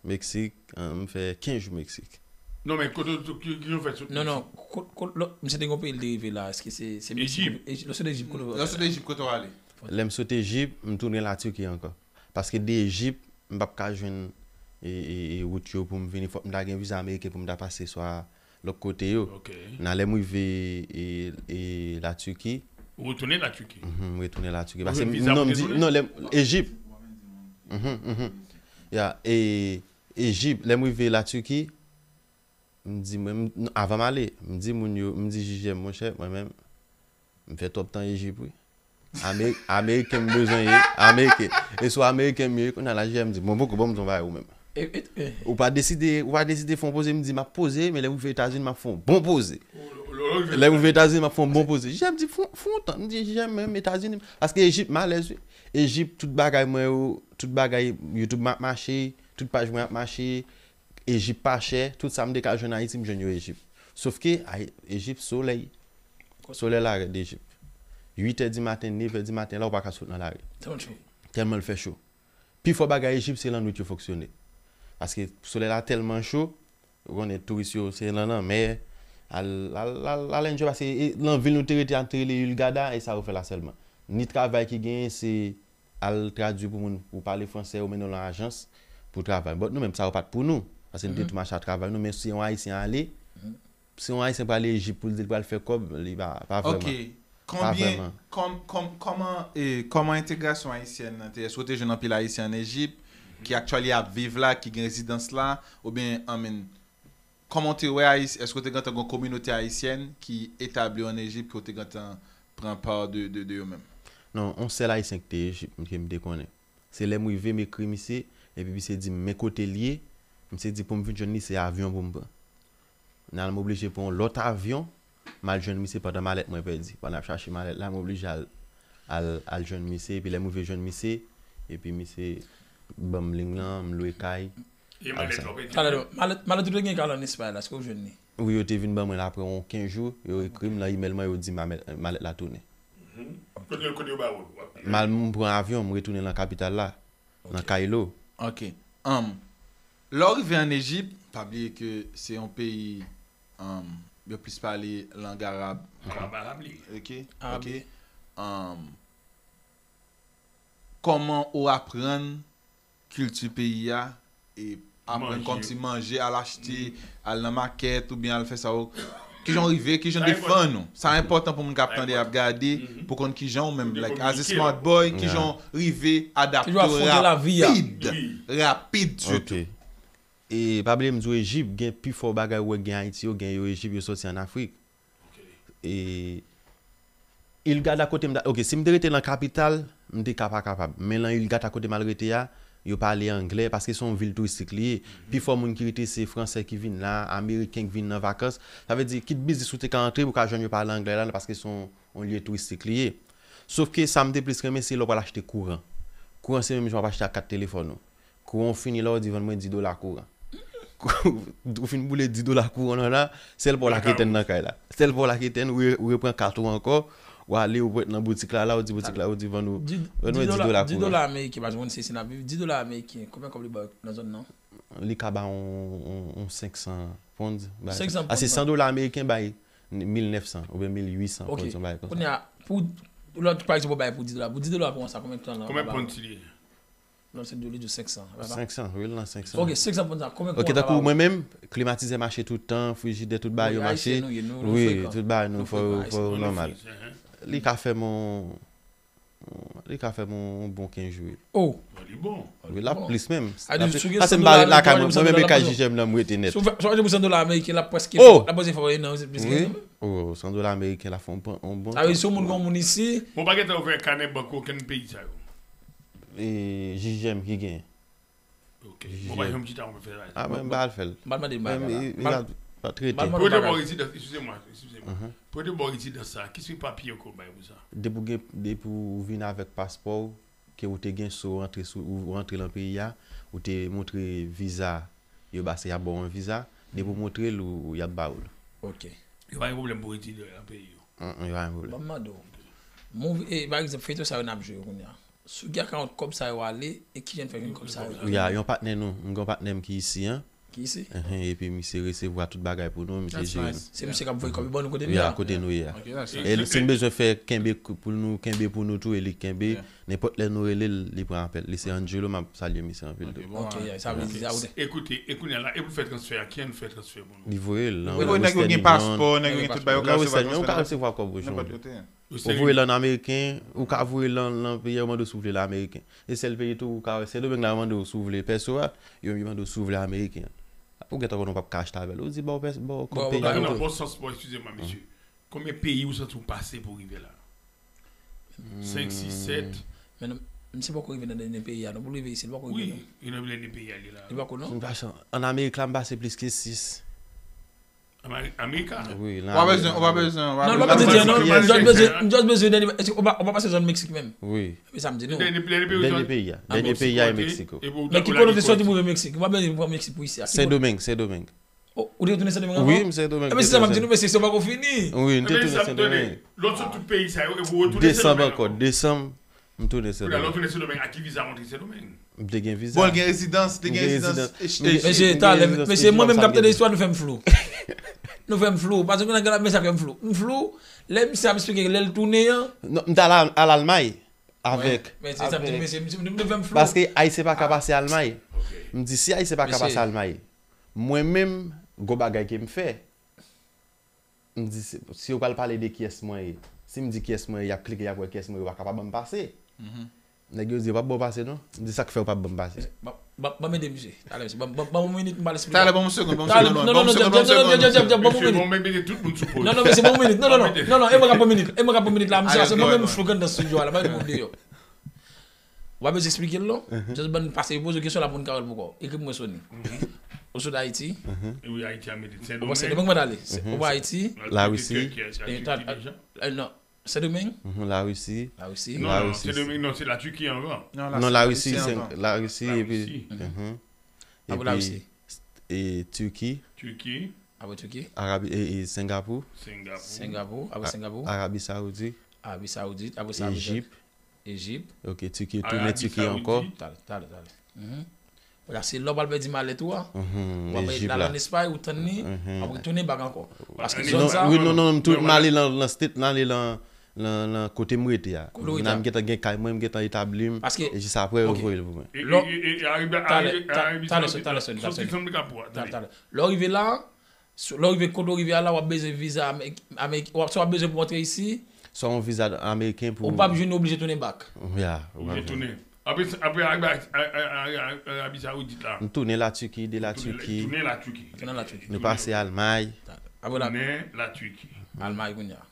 Meksik, ah, m fè kenz jou Meksik. Non, men kote w, ki, ki, ki w fè sot Meksik? Non, non, ko-, ko-, lò, misye te gen yon peyi l te rive la, èske se, se Meksik? Ejip. Ejip, lò se de Ejip kote w ale? Lò se de Ejip kote w ale? Lè m sot Ejip, m tounen Latiki ankò. Paske de Ejip, m p ap ka jwenn, e, e, e, wout yo pou m vini, fòk m ta gen viza ameriken pou m ta pase swa lòt kote yo. Ok. Nan lè m rive, e, e, Latiki, Ou retounen la Turquie? Mhm, m retounen la Turquie. Paske non, m di, non, lè Ejip. Mhm, mhm. Ya, e Ejip, lè m rive la Turquie, m di mwen, avan m ale, m di moun yo, m di J J M, monchè, mwen menm, m fè twòp tan Ejip, wi. Ameriken m bezwen ye, Ameriken. E sou Ameriken m ye, kounye a la J J M di, bon, poko, ban m di yon bagay ou menm. Ou pa deside, ou pa deside fè yon poze, m di, m ap poze, men lè m rive Etazini, m ap fè yon bon poze. Lè m rive Etazini, m ap fè yon bon poze. J J M di, fè yon tan, m di, J J M, menm Etazini, paske Ejip m alèz, wi. Ejip, tout bagay mwen yo, tout bagay, YouTube mwen ap mache, tout paj mwen ap mache, Ejip pa chè, tout sa m te ka jwenn Ayiti, m jwenn yo Ejip. Sofke, Ejip, solèy. Solèy la rèd Ejip. Uit è di maten, nèf è di maten, la ou pa ka sot nan lari. Tèlman l fè cho. Pi fò bagay Ejip, se lannwit yo fonksyone. Paske solèy la tèlman cho, ou konnen touris yo, se nan lanmè, al, al, al, al enjoy, paske e, nan vil nou te rete a, te rele Hurghada, e sa yo fè la sèlman. Ni travay ki genyen, se al tradui pou moun, pou pale fransè, ou mennen nan ajans pou travay. But nou menm, sa yo pa t pou nou. Paske nou te tou mache a travay nou, men si yon Ayisyen ale, si yon Ayisyen prale Ejip pou l di l pral fè kòb, li pa, pa vrèman. Konbyen, kòm, kòm, kòman, e, kòman entegrasyon ayisyèn nan te? Èske w te jwenn anpil Ayisyen an Ejip ki actually ap viv la, ki gen rezidans la, oubyen, I mean, kòman w te wè Ayisyen, èske w te gentan gen yon kominote ayisyèn ki etabli an Ejip, ke w te gentan pran pa de, de, de yo menm? Non, yon sèl Ayisyen ki te Ejip, ke m te konnen. Se lè m rive, m ekri misye, epi misye di m men kote l ye, misye di pou m vin jwenn li, se avyon pou m pran. Nan, m oblije pran yon lòt avyon, m al jwenn misye pandan malèt mwen pèdi. Pandan ap chache malèt la, m oblije al, al, al jwenn misye. Epi lè m rive jwenn misye, epi misye ban m liy lan, m lwe kay. E malèt la ou pèdi? Talè, malèt, malèt ou te gen kay la an Espay la, èske w jwenn li? Wi, yo te vin ban mwen l apre yon kenz jou, yo ekri m nan imèl mwen, yo di m malèt la tounen. Kote, kote yo ba ou l? W ap M al, m pran avyon, m retounen nan kapital la, nan Kaylo. Ok. Um, lè w rive an Ejip, pa bliye ke se yon peyi, um, yo plis pale lang arab. Arab, arab li. Ok, ok. Um, kòman ou aprann kilti peyi a e aprann kòmsi manje, al achte, al nan makèt oubyen al fè sa ou. Kijan w rive, kijan w defann ou? Sa enpòtan pou moun k ap tande, ap gade, pou konn kijan ou menm, like, as a smart boy, kijan w rive adapte w rapid, rapid sitou. E pa bliye m di w Ejip, gen pifò bagay ou wè gen Ayiti yo, gen yo Ejip, yo sòti ann Afrik. E Hurghada kote m ta, ok, si m te rete nan kapital, m te ka pa kapab. Men nan Hurghada kote m al rete a, yo pale anglè paske se yon vil touristik li ye. Pifò moun ki rete se fransè ki vin la, ameriken ki vin nan vakans. Sa vle di, kit biznis ou te ka antre, ou ka jwenn yo pale anglè la, paske se yon, yon lye touristik li ye. Sofke sa m te plis renmen, se lè w pral achte kouran. Kouran se menm jan w ap achte ak kat telefòn ou. Kouran w fini la, w di vann mwen dis dola kouran. Ou fin boule dis dola kouran w la, sèl pa w la ki etèn nan kay la. Sèl pa w la ki etèn, ou re, ou repran kat ou ankò, w ale, ou pwent nan boutik la, la, ou di boutik la, ou di vann ou, vann mwen dis dola kouran. Dis dola ameriken, paske moun se isit n ap viv, dis dola ameriken, konbyen kòb li ba w nan zòn nan? Li ka ba w yon, yon, yon senk san pounds, bay. Senk san pounds. Ase san dola ameriken bay mil nèf san oubyen mil uit san pounds, yon bagay konsa. Kounye a, pou, lòt, pa egzanp, ou bay pou dis dola. Pou dis dola pou konsa, konbyen tan la? Konbyen pounds li ye? Non, se de li di senk san. Senk san, wi, l nan senk san. Ok, senk san pounds sa, konbyen kouran? Ok, tankou mwen menm, klimatizè mache tout tan, frijidè, tout bagay yo mache. Wi, tout bagay nou, fò, fò yo nòmal. Li ka fè m yon, li ka fè m yon bon kenz jou, wi. Oh! Li bon. Wi, l ap plis menm. Paske m pa ret lakay mwen, mwen menm e kay J J M nan m rete nèt. Si w achte pou san dola ameriken, l ap prèske, l ap prèske fè w en an, se plis ke sa menm. Oh, san dola ameriken, l ap fè yon bon tan. Sa vle di, si yon moun gen yon moun isi. Bon, pa gentan ouvè kanè bank okenn peyi sa yo. E, J J M ki genyen. Ok. Bon, pa janm chita, mwen fè sa. Ah, mwen m pa al fè l. M pa mande, m pa fè la. Pa trete. Pou te bò rezidans, eskize mwen, eskize mwen. Pou te bò rezidans sa, ki se papye yo ke w bay pou sa? Depi w gen, depi w vin avèk paspò w, ke ou te gen sou rantre sou, ou rantre lan peyi a, ou te montre viza, yo ba se y ap ba w yon viza, depi w montre l, ou, y ap ba w l. Ok. Yo pa gen pwoblèm pou retire nan peyi yo. Yo pa gen pwoblèm. Ban m mande w. Move, e, pa egzanp, feyton sa yo n ap jwe yo kounye a. Sou ki akawont kòb sa yo ale e kijan n fè jwenn kòb sa yo? Ya, yon patnè nou, m gen yon patnè m ki isi an. Ki isi? Enhen, epi misye resevwa tout bagay pou nou, misye jere nou. Se misye k ap voye kòb yo ban nou kote nou ye a? Ya, kote nou ye a. E si n bezwen fè kenbe pou nou, kenbe pou nou tou, e li kenbe. Nenpòt lè nou rele l, li pran apèl. Li se Angelo, m ap salye misye anpil tou. Ok, sa vle di sa ou te. Ekoute, e kounye a la, e pou fè transfè a, ki an fè transfè pou nou? Li voye l nan Western Union. Nèg yo gen paspò, nèg yo gen tout bagay, yo ka resevwa kòb yo jan yo vle. Nenpòt kote. Ou voye l an ameriken, ou ka voye l nan, nan peyi a, yo mande w si w vle l an ameriken. E sèl peyi tou, ou ka wè Sendomeng la, yo mande w si w vle pèso a, yo mande w si w vle ameriken an. Ou gentan konnen w p ap ka achte avè l. Ou di, ba w pèso, ba w kòb peyi a. Nan bon sans, bon, eskize mwen, mesye. Konbyen peyi ou santi w pase pou w rive la? Senk, sis, sèt. Men non, misye poko rive nan dènye peyi a, non, pou l rive isi, li poko rive, non. Wi, e nan dènye peyi a, li la. Li poko, non? An Amerik la, m pase plis ke sis. Amerika. Wi, w pa bezwen, w pa bezwen, w pa bezwen. Non, l pa bezwen di, non. M just bezwen, m just bezwen dènye, èske w pa, w pa pase zòn Meksik menm? Wi. E sa m di nou. Dènye peyi a. Dènye peyi a e Meksiko. Men ki kote w te soti pou rive Meksik? Ou pa bezwen pran Meksik pou isi a. Sendomeng, Sendomeng. Ou te retounen Sendomeng ankò? Wi, m Sendomeng. Ebyen, se sa m ap di nou, mesye, se poko fini. Wi, m te tounen Sendomeng. Lè w sot tout peyi sa yo, e pou w retounen Sendomeng ankò. Desanm ankò, desanm. M tounen Sendomeng. Kounye a lè w tounen Sendomeng, ak ki viza w antre Sendomeng? M te gen viza. Bon, l gen rezidans, te gen rezidans. Mesye, talè, mesye, mwen menm k ap tande istwa, nou fè m flou. Nou fè m flou. Paske nan gala, mesye ap fè m flou. M flou, lè misye ap eksplike lè l tounen an. Non, m t al, al Almay avèk. Men se sa m di, mesye, m fè m flou. Paske Ayisyen pa ka pase Almay. M di, si Ayisyen pa ka pase Almay, mwen menm, gon bagay ke m fè. M di, si, si yo pral pale de kiyès mwen ye, si m di kiyès mwen ye, y ap klike, y ap wè kiyès mwen ye, yo pa ka pa ban m pase. Nèg yo di, yo p ap ba w pase, non. M di, sa k fè yo p ap ban m pase? Ban, ban, ban m ede misye. Talè, mesye, ban, ban, ban m yon minit, m pral eksplike. Talè, ban m yon segonn, ban m yon segonn, ban m yon segonn, ban m yon segonn, ban m yon segonn. Non, non, mesye, ban m yon minit. Non, non, non, non, non, e mwen k ap pran minit. E mwen k ap pran minit la, misye, se mwen menm flou k anndan estidyo a la, pa gen moun deyò. Ou pa bezwen eksplike l, non. Just ban pase, poze w kesyon la pou moun ka wè l pou kò. Ekri pou mwen, Sony. Ou sot Ayiti? Wi, Ayiti, Amerik, Sendomeng. Ou pa Sendomeng, mwen ale. Ou pa Ayiti? Larisi. Non, Sendomeng? Larisi. Larisi. Non, non, Sendomeng, non, se Latiki ankò. Non, Larisi, Larisi, epi. Apre Larisi. E Tiki. Tiki. Apre Tiki. Arabi, e, e Sengapou. Sengapou. Sengapou, apre Sengapou. Arabi Saoudit. Arabi Saoudit, apre sa. Ejip. Ejip. Ok, Tiki, tounen Tiki ankò. Talè, talè, talè. Kounye a, se la w pral pèdi malèt ou a. W ap al an Espay, ou tann li, w ap retounen bak ankò. Paske zòn sa. Wi, non, non, m tou, m ale lan, lan state, m ale lan, lan, lan kote m rete a. Kote w rete a. M gentan gen kay mwen, m gentan etabli m. Paske. E jis apre, yo voye l pou mwen. Talè, talè, talè, talè. Lè w rive la, lè w rive kote w rive a la, w ap bezwen viza Amerik, Amerik, w ap, swa w ap bezwen pou w antre isi. Swa yon viza ameriken pou. Ou p ap jwenn oblije tounen bak. Ya, ou p ap jwenn. Apre, apre Arabi Saoudit la. M tounen Latiki, de Latiki. Tounen Latiki. Tounen Latiki. Nou pase Almay. Apre la. Tounen Latiki. Almay kounye a.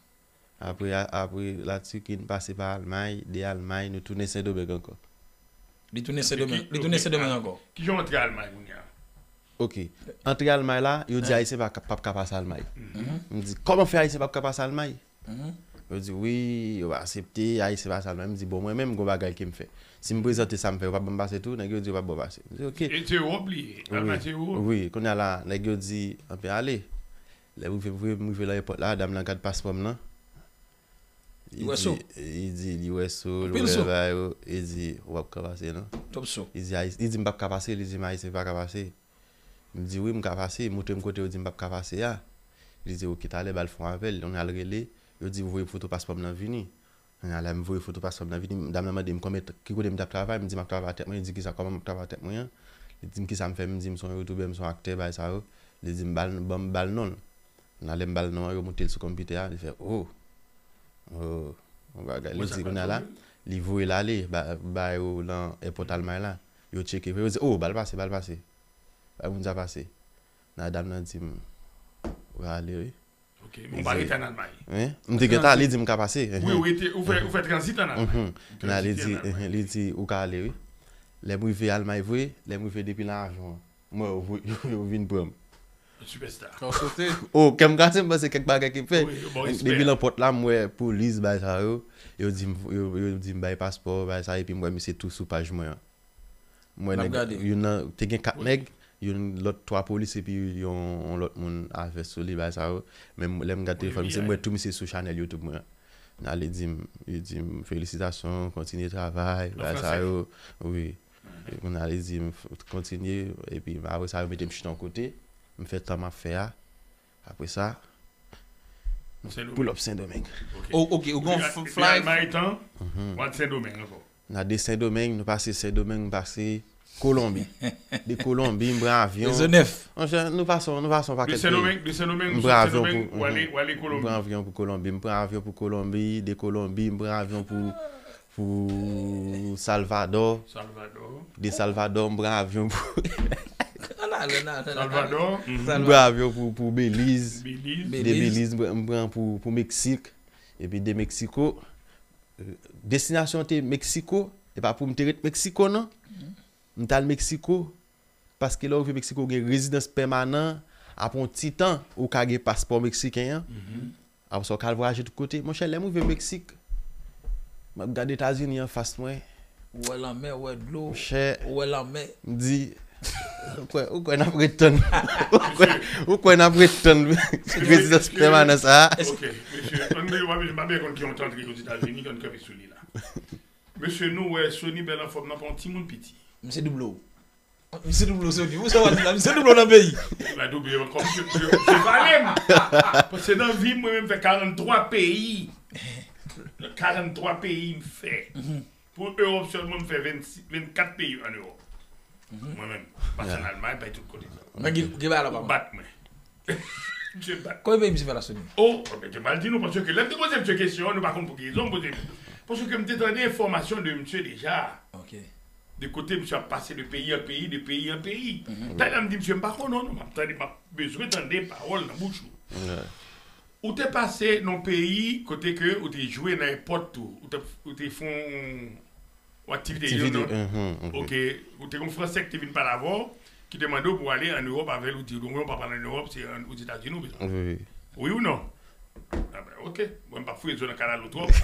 Apre, apre Latiki, n pase pa Almay, de Almay, nou tounen Sendomeng ankò. Li tounen Sendomeng, li tounen Sendomeng ankò. Kijan w antre Almay kounye a? Ok. Antre Almay la, yo di Ayisyen pa, p ap ka pase Almay. M di, kòman fè Ayisyen p ap ka pase Almay? Yo di, wi, yo pa aksepte Ayisyen pase Almay. M di, bon, mwen menm, gon bagay ke m fè. Si m prezante sa m fè, yo p ap ban m pase tou, nèg yo di yo p ap ban m pase. M di, ok. E se Ewòp li ye. Almay se Ewòp. Wi, kounye a la, nèg yo di, anpil ale. Lè m rive, m rive, m rive nan ayewopò la, dam lan gad paspò m nan. Li wè so. Li di, li wè so, li wè bagay yo. Li di, w ap ka pase, non? Li di, li di, m p ap ka pase, li di, m Ayisyen, m pa ka pase. M di, wi, m ka pase, montre m kote yo di m p ap ka pase a. Li di, ok, talè, ba l fè yon apèl, nou al rele, yo di, voye foto paspò m nan vini. Kounye a la, m voye foto paspò m nan vini, dam nan mande m konbyen, ki kote m t ap travay, m di, m ap travay a tèt mwen, li di, kisa, kòman m ap travay a tèt mwen an? Li di m, kisa m fè, m di, m se yon youtubè, m se yon aktè, bagay sa yo. Li di m, ba l, ban m, ba l non l. Kounye a lè m ba l non an, yo moute l sou konpitè a, li fè, oh, oh, yon bagay. Li di, kounye a la, li voye l ale, ba, ba yo nan èpòt Almay la. Yo tcheke, yo di, oh, ba l pase, ba l pase. Bay moun sa pase. Kounye a dam nan di m, ou ka ale, wi. Ok, men w pa rete an Almay. M te gentan ale, li di m ka pase. Wi, ou rete, ou fè, ou fè tranzit an Almay. Kounye a li di, li di, ou ka ale, wi. Lè m rive Almay vre, lè m rive depi nan avyon an. M wè yo, yo, yo vin pran m. Sipèsta. Ou sote. Oh, kè m kraze, m panse kèk bagay ki fèt. Depi lan pòt la, m wè polis, bagay sa yo. Yo di m, yo, yo di m bay paspò, bagay sa, epi m wè misye tou sou paj mwen an. M wè nèg, youn nan, te gen kat nèg, youn lòt twa polis, epi yon, yon lòt moun a vès sou li, bagay sa yo. Men lè m gade telefòn misye, m wè tou misye sou chanèl YouTube mwen an. Kounye a li di m, li di m, felisitasyon, kontinye travay, bagay sa yo. Wi. Kounye a li di m, kontinye, epi apre sa, yo mete m chita yon kote, m fè tan m ap fè a. Apre sa, pull up Sendomeng. Oh, ok, ou gon fly. Mayitan, w al Sendomeng ankò. N a de Sendomeng, nou pase Sendomeng, m pase Kolonbi. De Kolonbi, m pran avyon. Rezo nèf. Monchè, nou pase, nou pase yon pakèt peyi. De Sendomeng, de Sendomeng, m pran avyon pou, w ale, w ale Kolonbi. M pran avyon pou Kolonbi. M pran avyon pou Kolonbi, de Kolonbi, m pran avyon pou, pou Salvador. Salvador. De Salvador, m pran avyon pou. Salvador. M pran avyon pou, pou Beliz. Beliz. De Beliz, m pran, m pran pou, pou Meksik. Epi de Meksiko, destinasyon te Meksiko, e pa pou m te ret Meksiko, non. M t al Meksiko, paske lè w rive Meksiko, w gen rezidans pèmanan, apre yon ti tan, ou ka gen paspò meksiken an. Apre sa, w ka al vwayaje tout kote. Monchè, lè m rive Meksik, m ap gade Etazini anfas mwen. Ou wè lanmè, ou wè dlo, monchè, ou wè lanmè. M di, ou kwè, ou kwè n ap ret tann, ou kwè, ou kwè n ap ret tann rezidans pèmanan sa a? Ok, mesye, ann, m pa byen konn ki yon tante ki Ozetazini, ki ann kanpe sou li la. Mesye, nou wè Sony bèl anfòm nan pa yon timoun piti. Misye double w. Misye double w, Sony. Ou sa w di la? Misye double w nan peyi. Li pa double ankò, misye, misye, misye vale m. Paske nan vi m, mwen menm fè karant twa peyi. Karant twa peyi m fè. Pou Ewòp sèlman, m fè vennsis, vennkat peyi ann Ewòp. Mwen menm. Pase ann Almay, bay tout kote sa. Mwen gen, gen bagay la pa. Ou bat mwen. Misye bat. Konbyen peyi misye fè la, Sony? Oh, mwen te mal di nou, paske lè m te poze misye kesyon an, nou pa konn pou ki rezon m poze. Paske m te tande enfòmasyon de misye deja. Ok. De kote misye ap pase de peyi an peyi, de peyi an peyi. Talè m di misye, m pa konn non, non, m ap tande, m ap bezwen tande pawòl nan bouch ou. Ou te pase nan peyi kote ke ou te jwe nan èpòt tou, ou te, ou te fè yon aktivite yo, non? Ok. Ou te gen yon Fransè ki te vin pale avè w, ki te mande w pou w ale ann Ewòp avè l, ou di, "Non, mwen pa pral ann Ewòp, se ann Ozetazini ou bezwen." Wi, wi. Wi ou non? Ah ben, ok. Mwen, m p ap fouye zo nan kalalou twòp.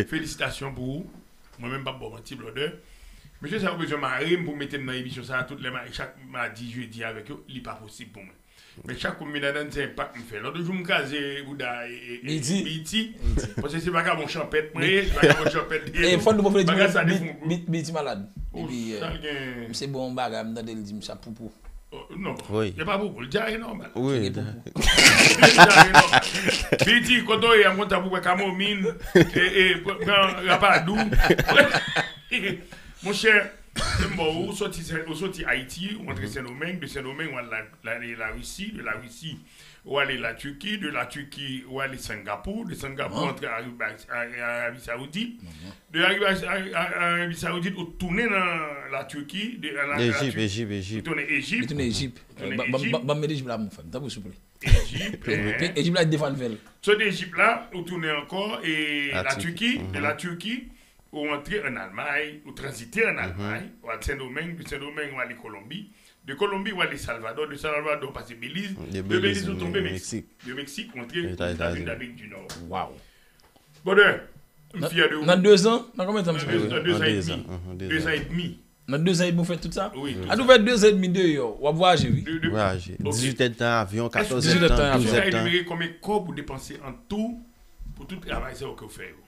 Felisitasyon pou ou. Mwen menm, m p ap ba w manti, blòdè. Mesye sa yo bezwen mare m pou mete m nan emisyon sa a tout lè, ma-, chak madi, jedi avèk yo, li pa posib pou mwen. Men chak kou m vin ladan, se enpak m fè. Lòt jou, m kraze bouda e, e, e, Biyiti. Biyiti. Paske se vakabon chanpèt mwen ye, se vakabon chanpèt li ye. E, fò nou pwofite di bagay sa, Bi-, defon. Bi-, Biyiti malad. Oh, epi, sa l gen? M se bon bagay, m tande l di m sa poupou. Oh, non. Wi. Se pa poupou, l dyare nòmal. Wi. Se poupou. Dyare nòmal. Biyiti, kote w ye, m kontan pou wè kamomin, e, e, pran rapadou. Monchè, m bon, ou soti Sen-, ou soti Ayiti, ou antre Sendomeng, de Sendomeng, ou al la, la, Larisi, de Larisi, ou ale Latirki, de Latirki, ou ale Sengapou, de Sengapou, ou antre Arabi, Arabi Saoudit, de Arabi, Arabi Saoudit, ou tounen nan Latirki, de la, Ejip, Latirki, Ejip, Ejip. Ou tounen Ejip. Li tounen Ejip. Ban m Ejip la, mon frè m, tanpri, souple. Ejip, Ejip la, defann fè l. Sot Ejip la, ou tounen ankò, e Latirki, de Latirki, ou antre ann Almay, ou tranzite ann Almay, ou al Sendomeng, de Sendomeng, ou ale Kolonbi, de Kolonbi, ou ale Salvadò, de Salvadò, ou pase Beliz, de Beliz, ou tonbe Meksik, de Meksik, ou antre Ozetazini Damerik di Nò. Waw. Brother, m fyè de ou. Nan de zan? Nan konbyen tan, mesye? Nan de zan edmi. De zan edmi. Nan de zan edmi, ou fè tout sa? Wi, tout sa. A, nou fè de zan edmi deyò, w ap vwayaje, wi. Vwayaje. Dizuit èdtan avyon, katòz èdtan, douz èdtan. Èske ou ka enimere konbyen kòb ou depanse an tou pou tout travay sa yo ke w fè yo?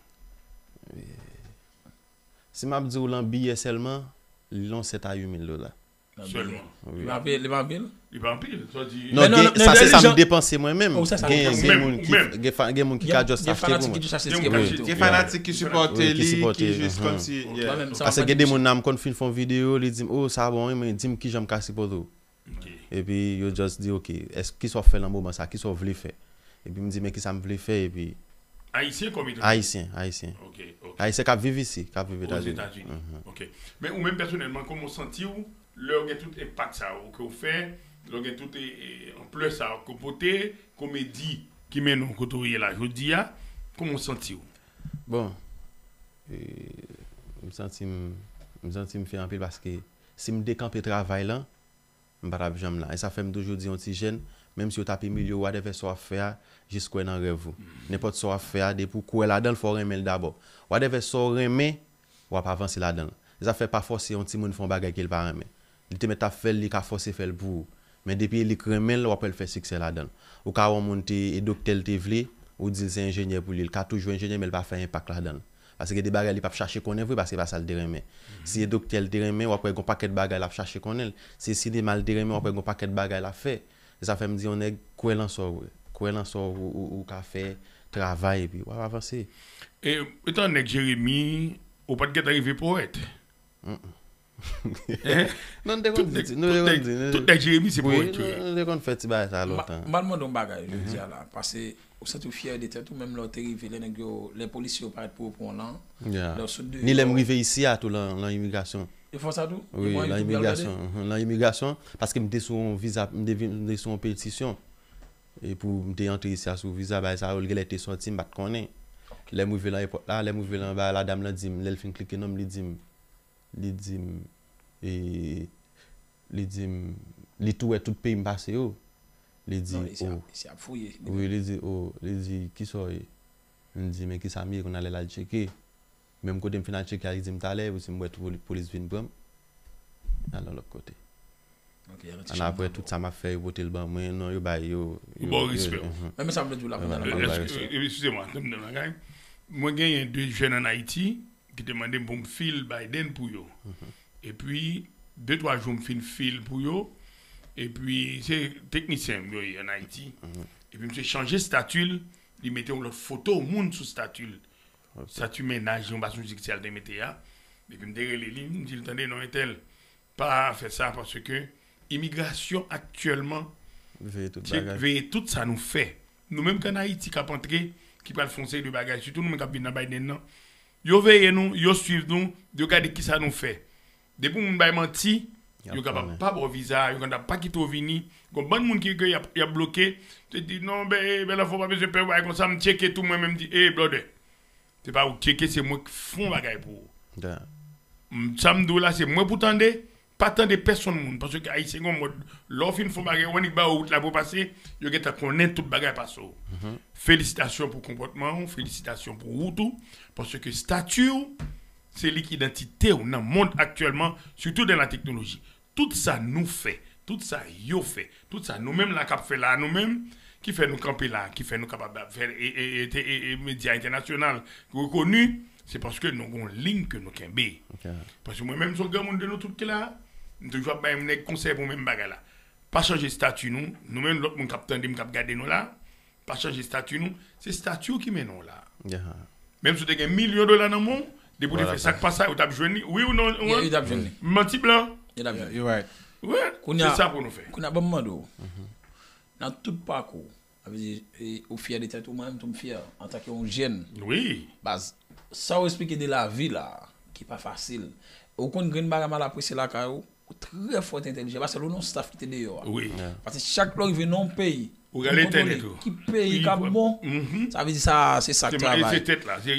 Si m ap di w lan biyè sèlman, li lan sèt a uit mil dola. Sèlman. Wi. Li pa anpil, li pa anpil? Li pa anpil. Sa w di? Non, sa se sa m depanse mwen menm. Gen, gen moun ki, gen fa-, gen moun ki ka just achte pou mwen. Gen fanatik ki just achte ticket pou mwen tou. Gen fanatik ki sipòte li, ki just kòmsi, yeah. Paske gen de moun nan m konn fin fè yon videyo, li di m, "Oh, sa bon, wi, men di m kijan m ka sipòte w." Epi yo just di, "Ok, èske, kisa w ap fè lan moman sa? Kisa w vle fè?" Epi m di, "Men kisa m vle fè?" Epi Ayisyen kòm etranjè? Ayisyen, Ayisyen. Ok, ok. Ayisyen k ap viv isi, k ap viv Etazini. Ozetazini. Ok. Men ou menm pèsonèlman, kòman w santi w lè w gen tout enpak sa yo ke w fè, lè w gen tout, e, e, anplè sa yo ke w pote, komedi ki mennen w kote w ye la jodi a, kòman w santi w? Bon, e, m santi m, m santi m fè anpil paske si m dekanpe travay lan, m pa t ap janm la. E sa fè m toujou di yon ti jèn, menm si yo t ap imilye w, whatever sa w ap fè a, jis kwè nan rèv ou. Nenpòt sa w ap fè a, depi w kwè ladan l, fò w renmen l dabò. Whatever sa w renmen, w ap avanse ladan l. E sa fè pa fòse yon timoun fè yon bagay ke l pa renmen. Li te mèt ap fè l, li ka fòse fè l pou ou. Men depi e li k renmen l, w ap wè l fè siksè ladan l. Ou ka wè yon moun te, e doktè l te vle, ou di l se enjenyè pou li. Li ka toujou enjenyè, men l pa fè enpak ladan l. Paske gen de bagay li p ap chache konnen vre, paske se pa sa l te renmen. Si e doktè l te renmen, w ap wè gon pakèt bagay l ap chache konnen l. Si e sinema l te renmen, w ap wè gon pakèt bagay l ap fè. Se sa fè m di yon nèg, kwè lan sa w vle. Kwè lan sa w, ou, ou, ou ka fè, travay, epi w ap avanse. E, etan nèg Jeremi, ou pa t gentan rive powèt? Mm, mm. Non, nou te konn di, nou te konn di, nou te, tout nèg Jeremi se pwowèt yo ye. Nou te konn fè ti bagay sa lontan. M al mande yon bagay jodi a la, paske ou santi w fyè de tèt ou, menm lè w te rive, lè nèg yo, lè polisye yo parèt pou yo pran w lan, lè w sot deyò. Ni lè m rive isi a tou lan, lan imigrasyon. Yo fè w sa tou? Wi, lan imigrasyon, mhm, lan imigrasyon, paske m te sou yon viza, m te vin, m te sou yon petisyon. E pou m te antre isi a sou viza, bagay sa yo, l genlè te sòti, m pa t konnen. Lè m rive lan èpòt la, lè m rive lan bagay la, dam lan di m, lè l fin klike non m, li di m, li di m, e, li di m, li tou wè tout peyi m pase yo. Li di, non, isi ap, isi ap fouye. Wi, li di, o, li di, kisa w ye? M di, men kisa m ye, kounye a lè l al tcheke. Menm kote m fin al tcheke a, li di m talè, epi si m wè tou poli-, polis vin pran m, al yon lòt kote. Ann apre, tout sa m ap fè, yo pote l ban mwen, non, yo bay, yo, yo ba w respè w. Mhm. Men, men sa m vle di w la, kounye a la. Yo ba w respè. Eskize m, antann m nan bagay. Mwen genyen de jèn ann Ayiti ki te mande m pou m fil Biden pou yo. Mhm. Epi, de, twa jou m fin fil pou yo. Epi, se teknisyen yo ye ann Ayiti. Mhm. Epi, misye chanje stati l, li mete yon lòt foto moun sou stati l. Ok. Stati mennaj li, yon bagay sou judicial te mete a. Epi m te rele li, m di l, tande non, entèl, pa fè sa, paske imigrasyon aktyèlman veye tout bagay, veye tout sa nou fè. Nou menm k ann Ayiti k ap antre, ki pral fè yon seri de bagay, sitou nou menm k ap vin nan Biden nan, yo veye nou, yo swiv nou, yo gade kisa nou fè. Depi yon moun bay manti, yo kapab pa ba w viza, yo kapab pa kite w vini. Gon bann moun ki, ke y ap, y ap bloke, te di, non, ben, ben, Bèlafò pa bezwen pè, bagay konsa, m tcheke tou, mwen menm, m di, e, brother, se pa ou k tcheke, se mwen k fè yon bagay pou ou. M, sa m di w la, se mwen pou tande, pa tande pèsonn moun, paske Ayisyen gon mòd, lè w fin fè yon bagay, w annik ba yo wout la pou w pase, yo gentan konnen tout bagay pase w. Mhm. Felisitasyon pou konpòtman w, felisitasyon pou ou tou, paske stati w, se li k idantite w nan mond aktyèlman, sitou dan la teknoloji. Tout sa nou fè, tout sa yo fè, tout sa nou menm la k ap fè la, nou menm, ki fè nou kanpe la, ki fè nou kapab ap fè e, e, e, te- e, e medya entènasyonal rekoni, se paske nou gon liy ke nou kenbe. Ok. Paske mwen menm, se yon granmoun de nou tout ki la, m toujou ap bay nèg konsèy pou menm bagay la. Pa chanje stati nou, nou menm lòt moun k ap tande m, k ap gade nou la, pa chanje stati nou, se stati w ki mennen w la. Menm si w te gen milyon dola nan men w, depi w te fè sa k pa sa, yo t ap jwenn li. Wi ou non? Yo t ap jwenn li. Manti blan. Yo t ap jwenn li. Wi, se sa pou nou fè. Kounye a, ban m mande w, nan tout pakou w, sa vle di, e, ou fyè de tèt ou, mwen menm tou m fyè, antanke yon jèn. Wi. Baz, sa w esplike de lavi la, ki pa fasil. Ou konn grenn bagay m al apresye lakay ou, ou trè fò, ou entèlijan. Paske ou nan yon staff ki te deyò a. Wi. Paske chak lè w rive nan yon peyi, ou rale entènèt ou. Ki peyi k ap bon, sa vle di sa, se sa k travay.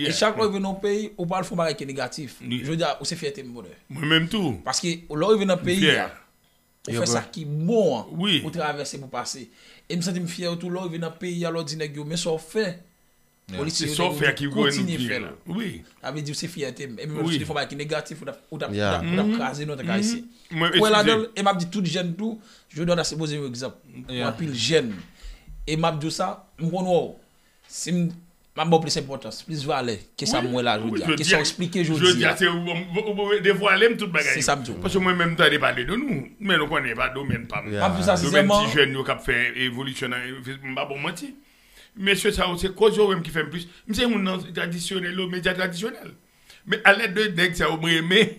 E chak lè w rive nan yon peyi, ou pral fè yon bagay ki negatif. Jodi a, ou se fyète m, brother. Mwen menm tou. Paske lè w rive nan peyi a, ou fè sa ki bon an, ou travèse pou pase. E m santi m fyè tou lè w rive nan peyi a, lè w di nèg yo, men sa w fè. Polisye yo, nèg yo kontinye fè l. Sa vle di w se fyète m. E menm si w te fè yon bagay ki negatif, ou t ap, ou t ap, ou t ap, ou t ap kraze nou antanke Ayisyen. Kwè ladan l, e m ap di tout jèn tou, jodi a w ta sipoze yon egzanp pou anpil jèn. E m ap di w sa, m konn wè w. Si m, m ap ba w plis enpòtans, plis valè ke sa m wè la jodi a, ke sa w eksplike jodi a. Jodi a, se ou, ou, ou, ou devwale m tout bagay. Se sa m di w. Paske mwen menm m tande pale de nou, men nou konnen e pa domèn pa m. M ap di w sa sensèman. Domèn ti jèn yo k ap fè evolisyon nan, m pa ba w manti. Mesye sa yo, se koz yo menm ki fè m plis. M se moun nan tradisyonèl yo, medya tradisyonèl. Men alèd de nèg sa yo, mwen renmen,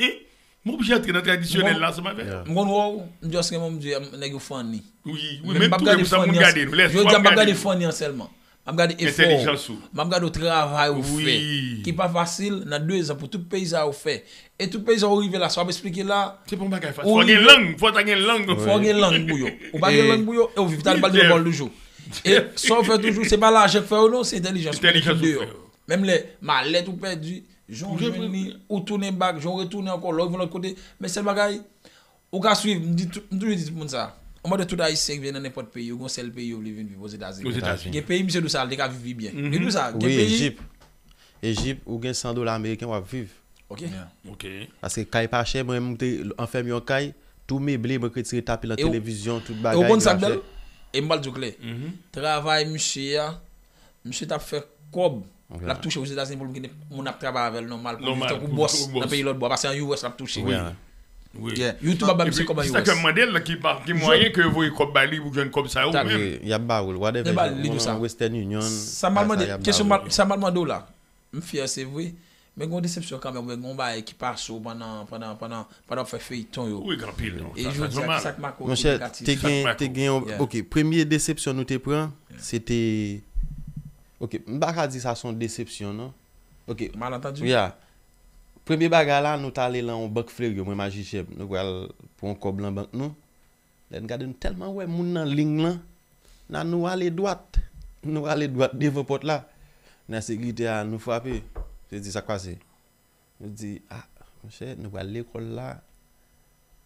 m oblije antre nan tradisyonèl la ansanm avè yo. M konn wè w, m just renmen w, m di, nèg yo funny. Wi, wi, men m tou renmen sa moun gade nou. Jodi a, m p ap gade funny an sèlman. M ap gade efò w. M ap gade w travay ou fè. Ki pa fasil, nan de zan pou tout peyi sa yo fè. E tout peyi sa yo rive la, sa w ap eksplike la. Se pa yon bagay fasil. Fò w gen lang, fò w ta gen lang. Fò w gen lang pou yo. Ou pa gen lang pou yo, e w viv, ta al ba l de bòl toujou. E sa w fè toujou, se pa lajan k fè yo non, se entèlijans ou ki deyò. Menm lè malèt ou pèdi, jan w jwenn li, ou tounen back, jan w retounen ankò, lè w rive lòt kote. Men sèl bagay, ou ka swiv, m di tout, m toujou di tout moun sa. Yon mòde tout Ayisyen ki vin nan nenpòt peyi, yo gon sèl peyi yo vle vin viv, Ozetazini. Ozetazini. Gen peyi, misye di w sa, li te ka viv li byen. Li di w sa, gen peyi. Ejip. Ejip, ou gen san dola ameriken, w ap viv. Ok. Ok. Paske kay pa chè, mwen menm, m te anfèm yon kay, tou meble, mwen k retire tapi lan, televizyon, tout bagay. E w konn sa k bèl? E m pral di w klè. Travay misye a, misye t ap fè kòb. L ap touche Ozetazini pou l kite moun ap travay avè l nòmal, pou l viv tankou bòs nan peyi lòt bò, paske an U S l ap touche. Wi. YouTube ap ba misye kòb an U S. Sa k fè m mande l, ki pa, ki mwayen ke yo voye kòb ba li pou jwenn kòb sa yo menm? Y ap ba ou l, whatever. Western Union. Sa m al mande, kesyon, sa m al mande w la. M fyè, se vre. Men gen yon desepsyon kanmenm, men gen yon bagay ki pase w pandan, pandan, pandan, pandan w ap fè feyton yo. Wi, gen anpil, non. E jodi a, ki sa k make w ki Monchè, negatif? te gen, te gen yon, Yeah. ok, premye desepsyon nou te pran, se te, ok, m pa ka di sa se yon desepsyon, non. Ok, Malantandi? ya. Premye bagay la, nou t ale lan yon bank Fleuryo, mwen m a Jijèm. Nou pral pran yon kòb lan bank nou. Lè n gade, nou tèlman wè moun nan liy lan. Nan nou ale dwat. Nou ale dwat devan pòt la. Nan sekirite a, nou frape. Se di sa k pase. Nou di, ah, monchè, nou pral lekòl la.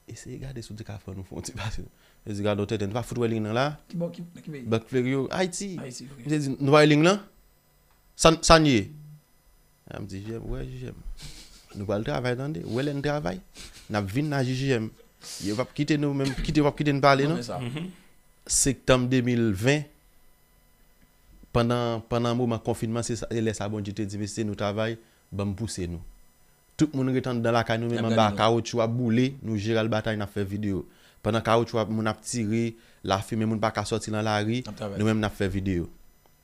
Eseye gade si w te ka fè nou fè yon ti pase. Yo di, gade yon tenten, nou pa fout wè liy lan la. Ki bò, ki, ki peyi? Bank Fleuryo, Ayiti. Ayiti, ok. Yo di, nou pa wè liy lan? Sa, sa n ye? A, m di, Jijèm, wè, Jijèm. Nou pral travay, tande. Wè lè n travay. N ap vin nan Jijèm. Yo p ap kite nou menm, kite, yo p ap kite n pale, non. Sa. Septanm de mil ven, pandan, pandan moman konfinman, se sa- se lè sa Bondye te di, mesye, nou travay, ban m pouse nou. Tout moun ret anndan lakay nou, menm N ap anba gade nou. Kawotchou ap boule, nou jere al batay, n ap fè videyo. Pandan kawotchou ap, moun ap tire, lafimen, moun pa ka sòti lan lari, N ap travay. nou menm n ap fè videyo.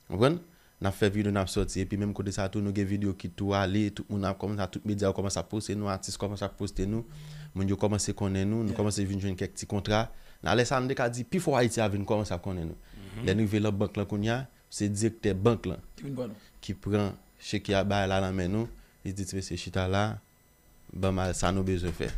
Konprann? N ap fè videyo, n ap sòti. Epi menm kote sa tou, nou gen videyo ki tou ale, tout moun ap kòmanse, tout medya yo kòmanse ap poste nou, atis kòmanse ap poste nou, moun yo kòmanse konnen nou, nou kòmanse vin jwenn kèk ti kontra. Nan lè sa, nou te ka di, pi fò Ayiti a vin kòmanse ap konnen nou. Lè n rive lan bank lan kounye a, se direktè bank lan Ki vin pran nou? Ki pran cheki a bay la nan men nou, li di, ti mesye, chita la, ban m al sa nou bezwen fè.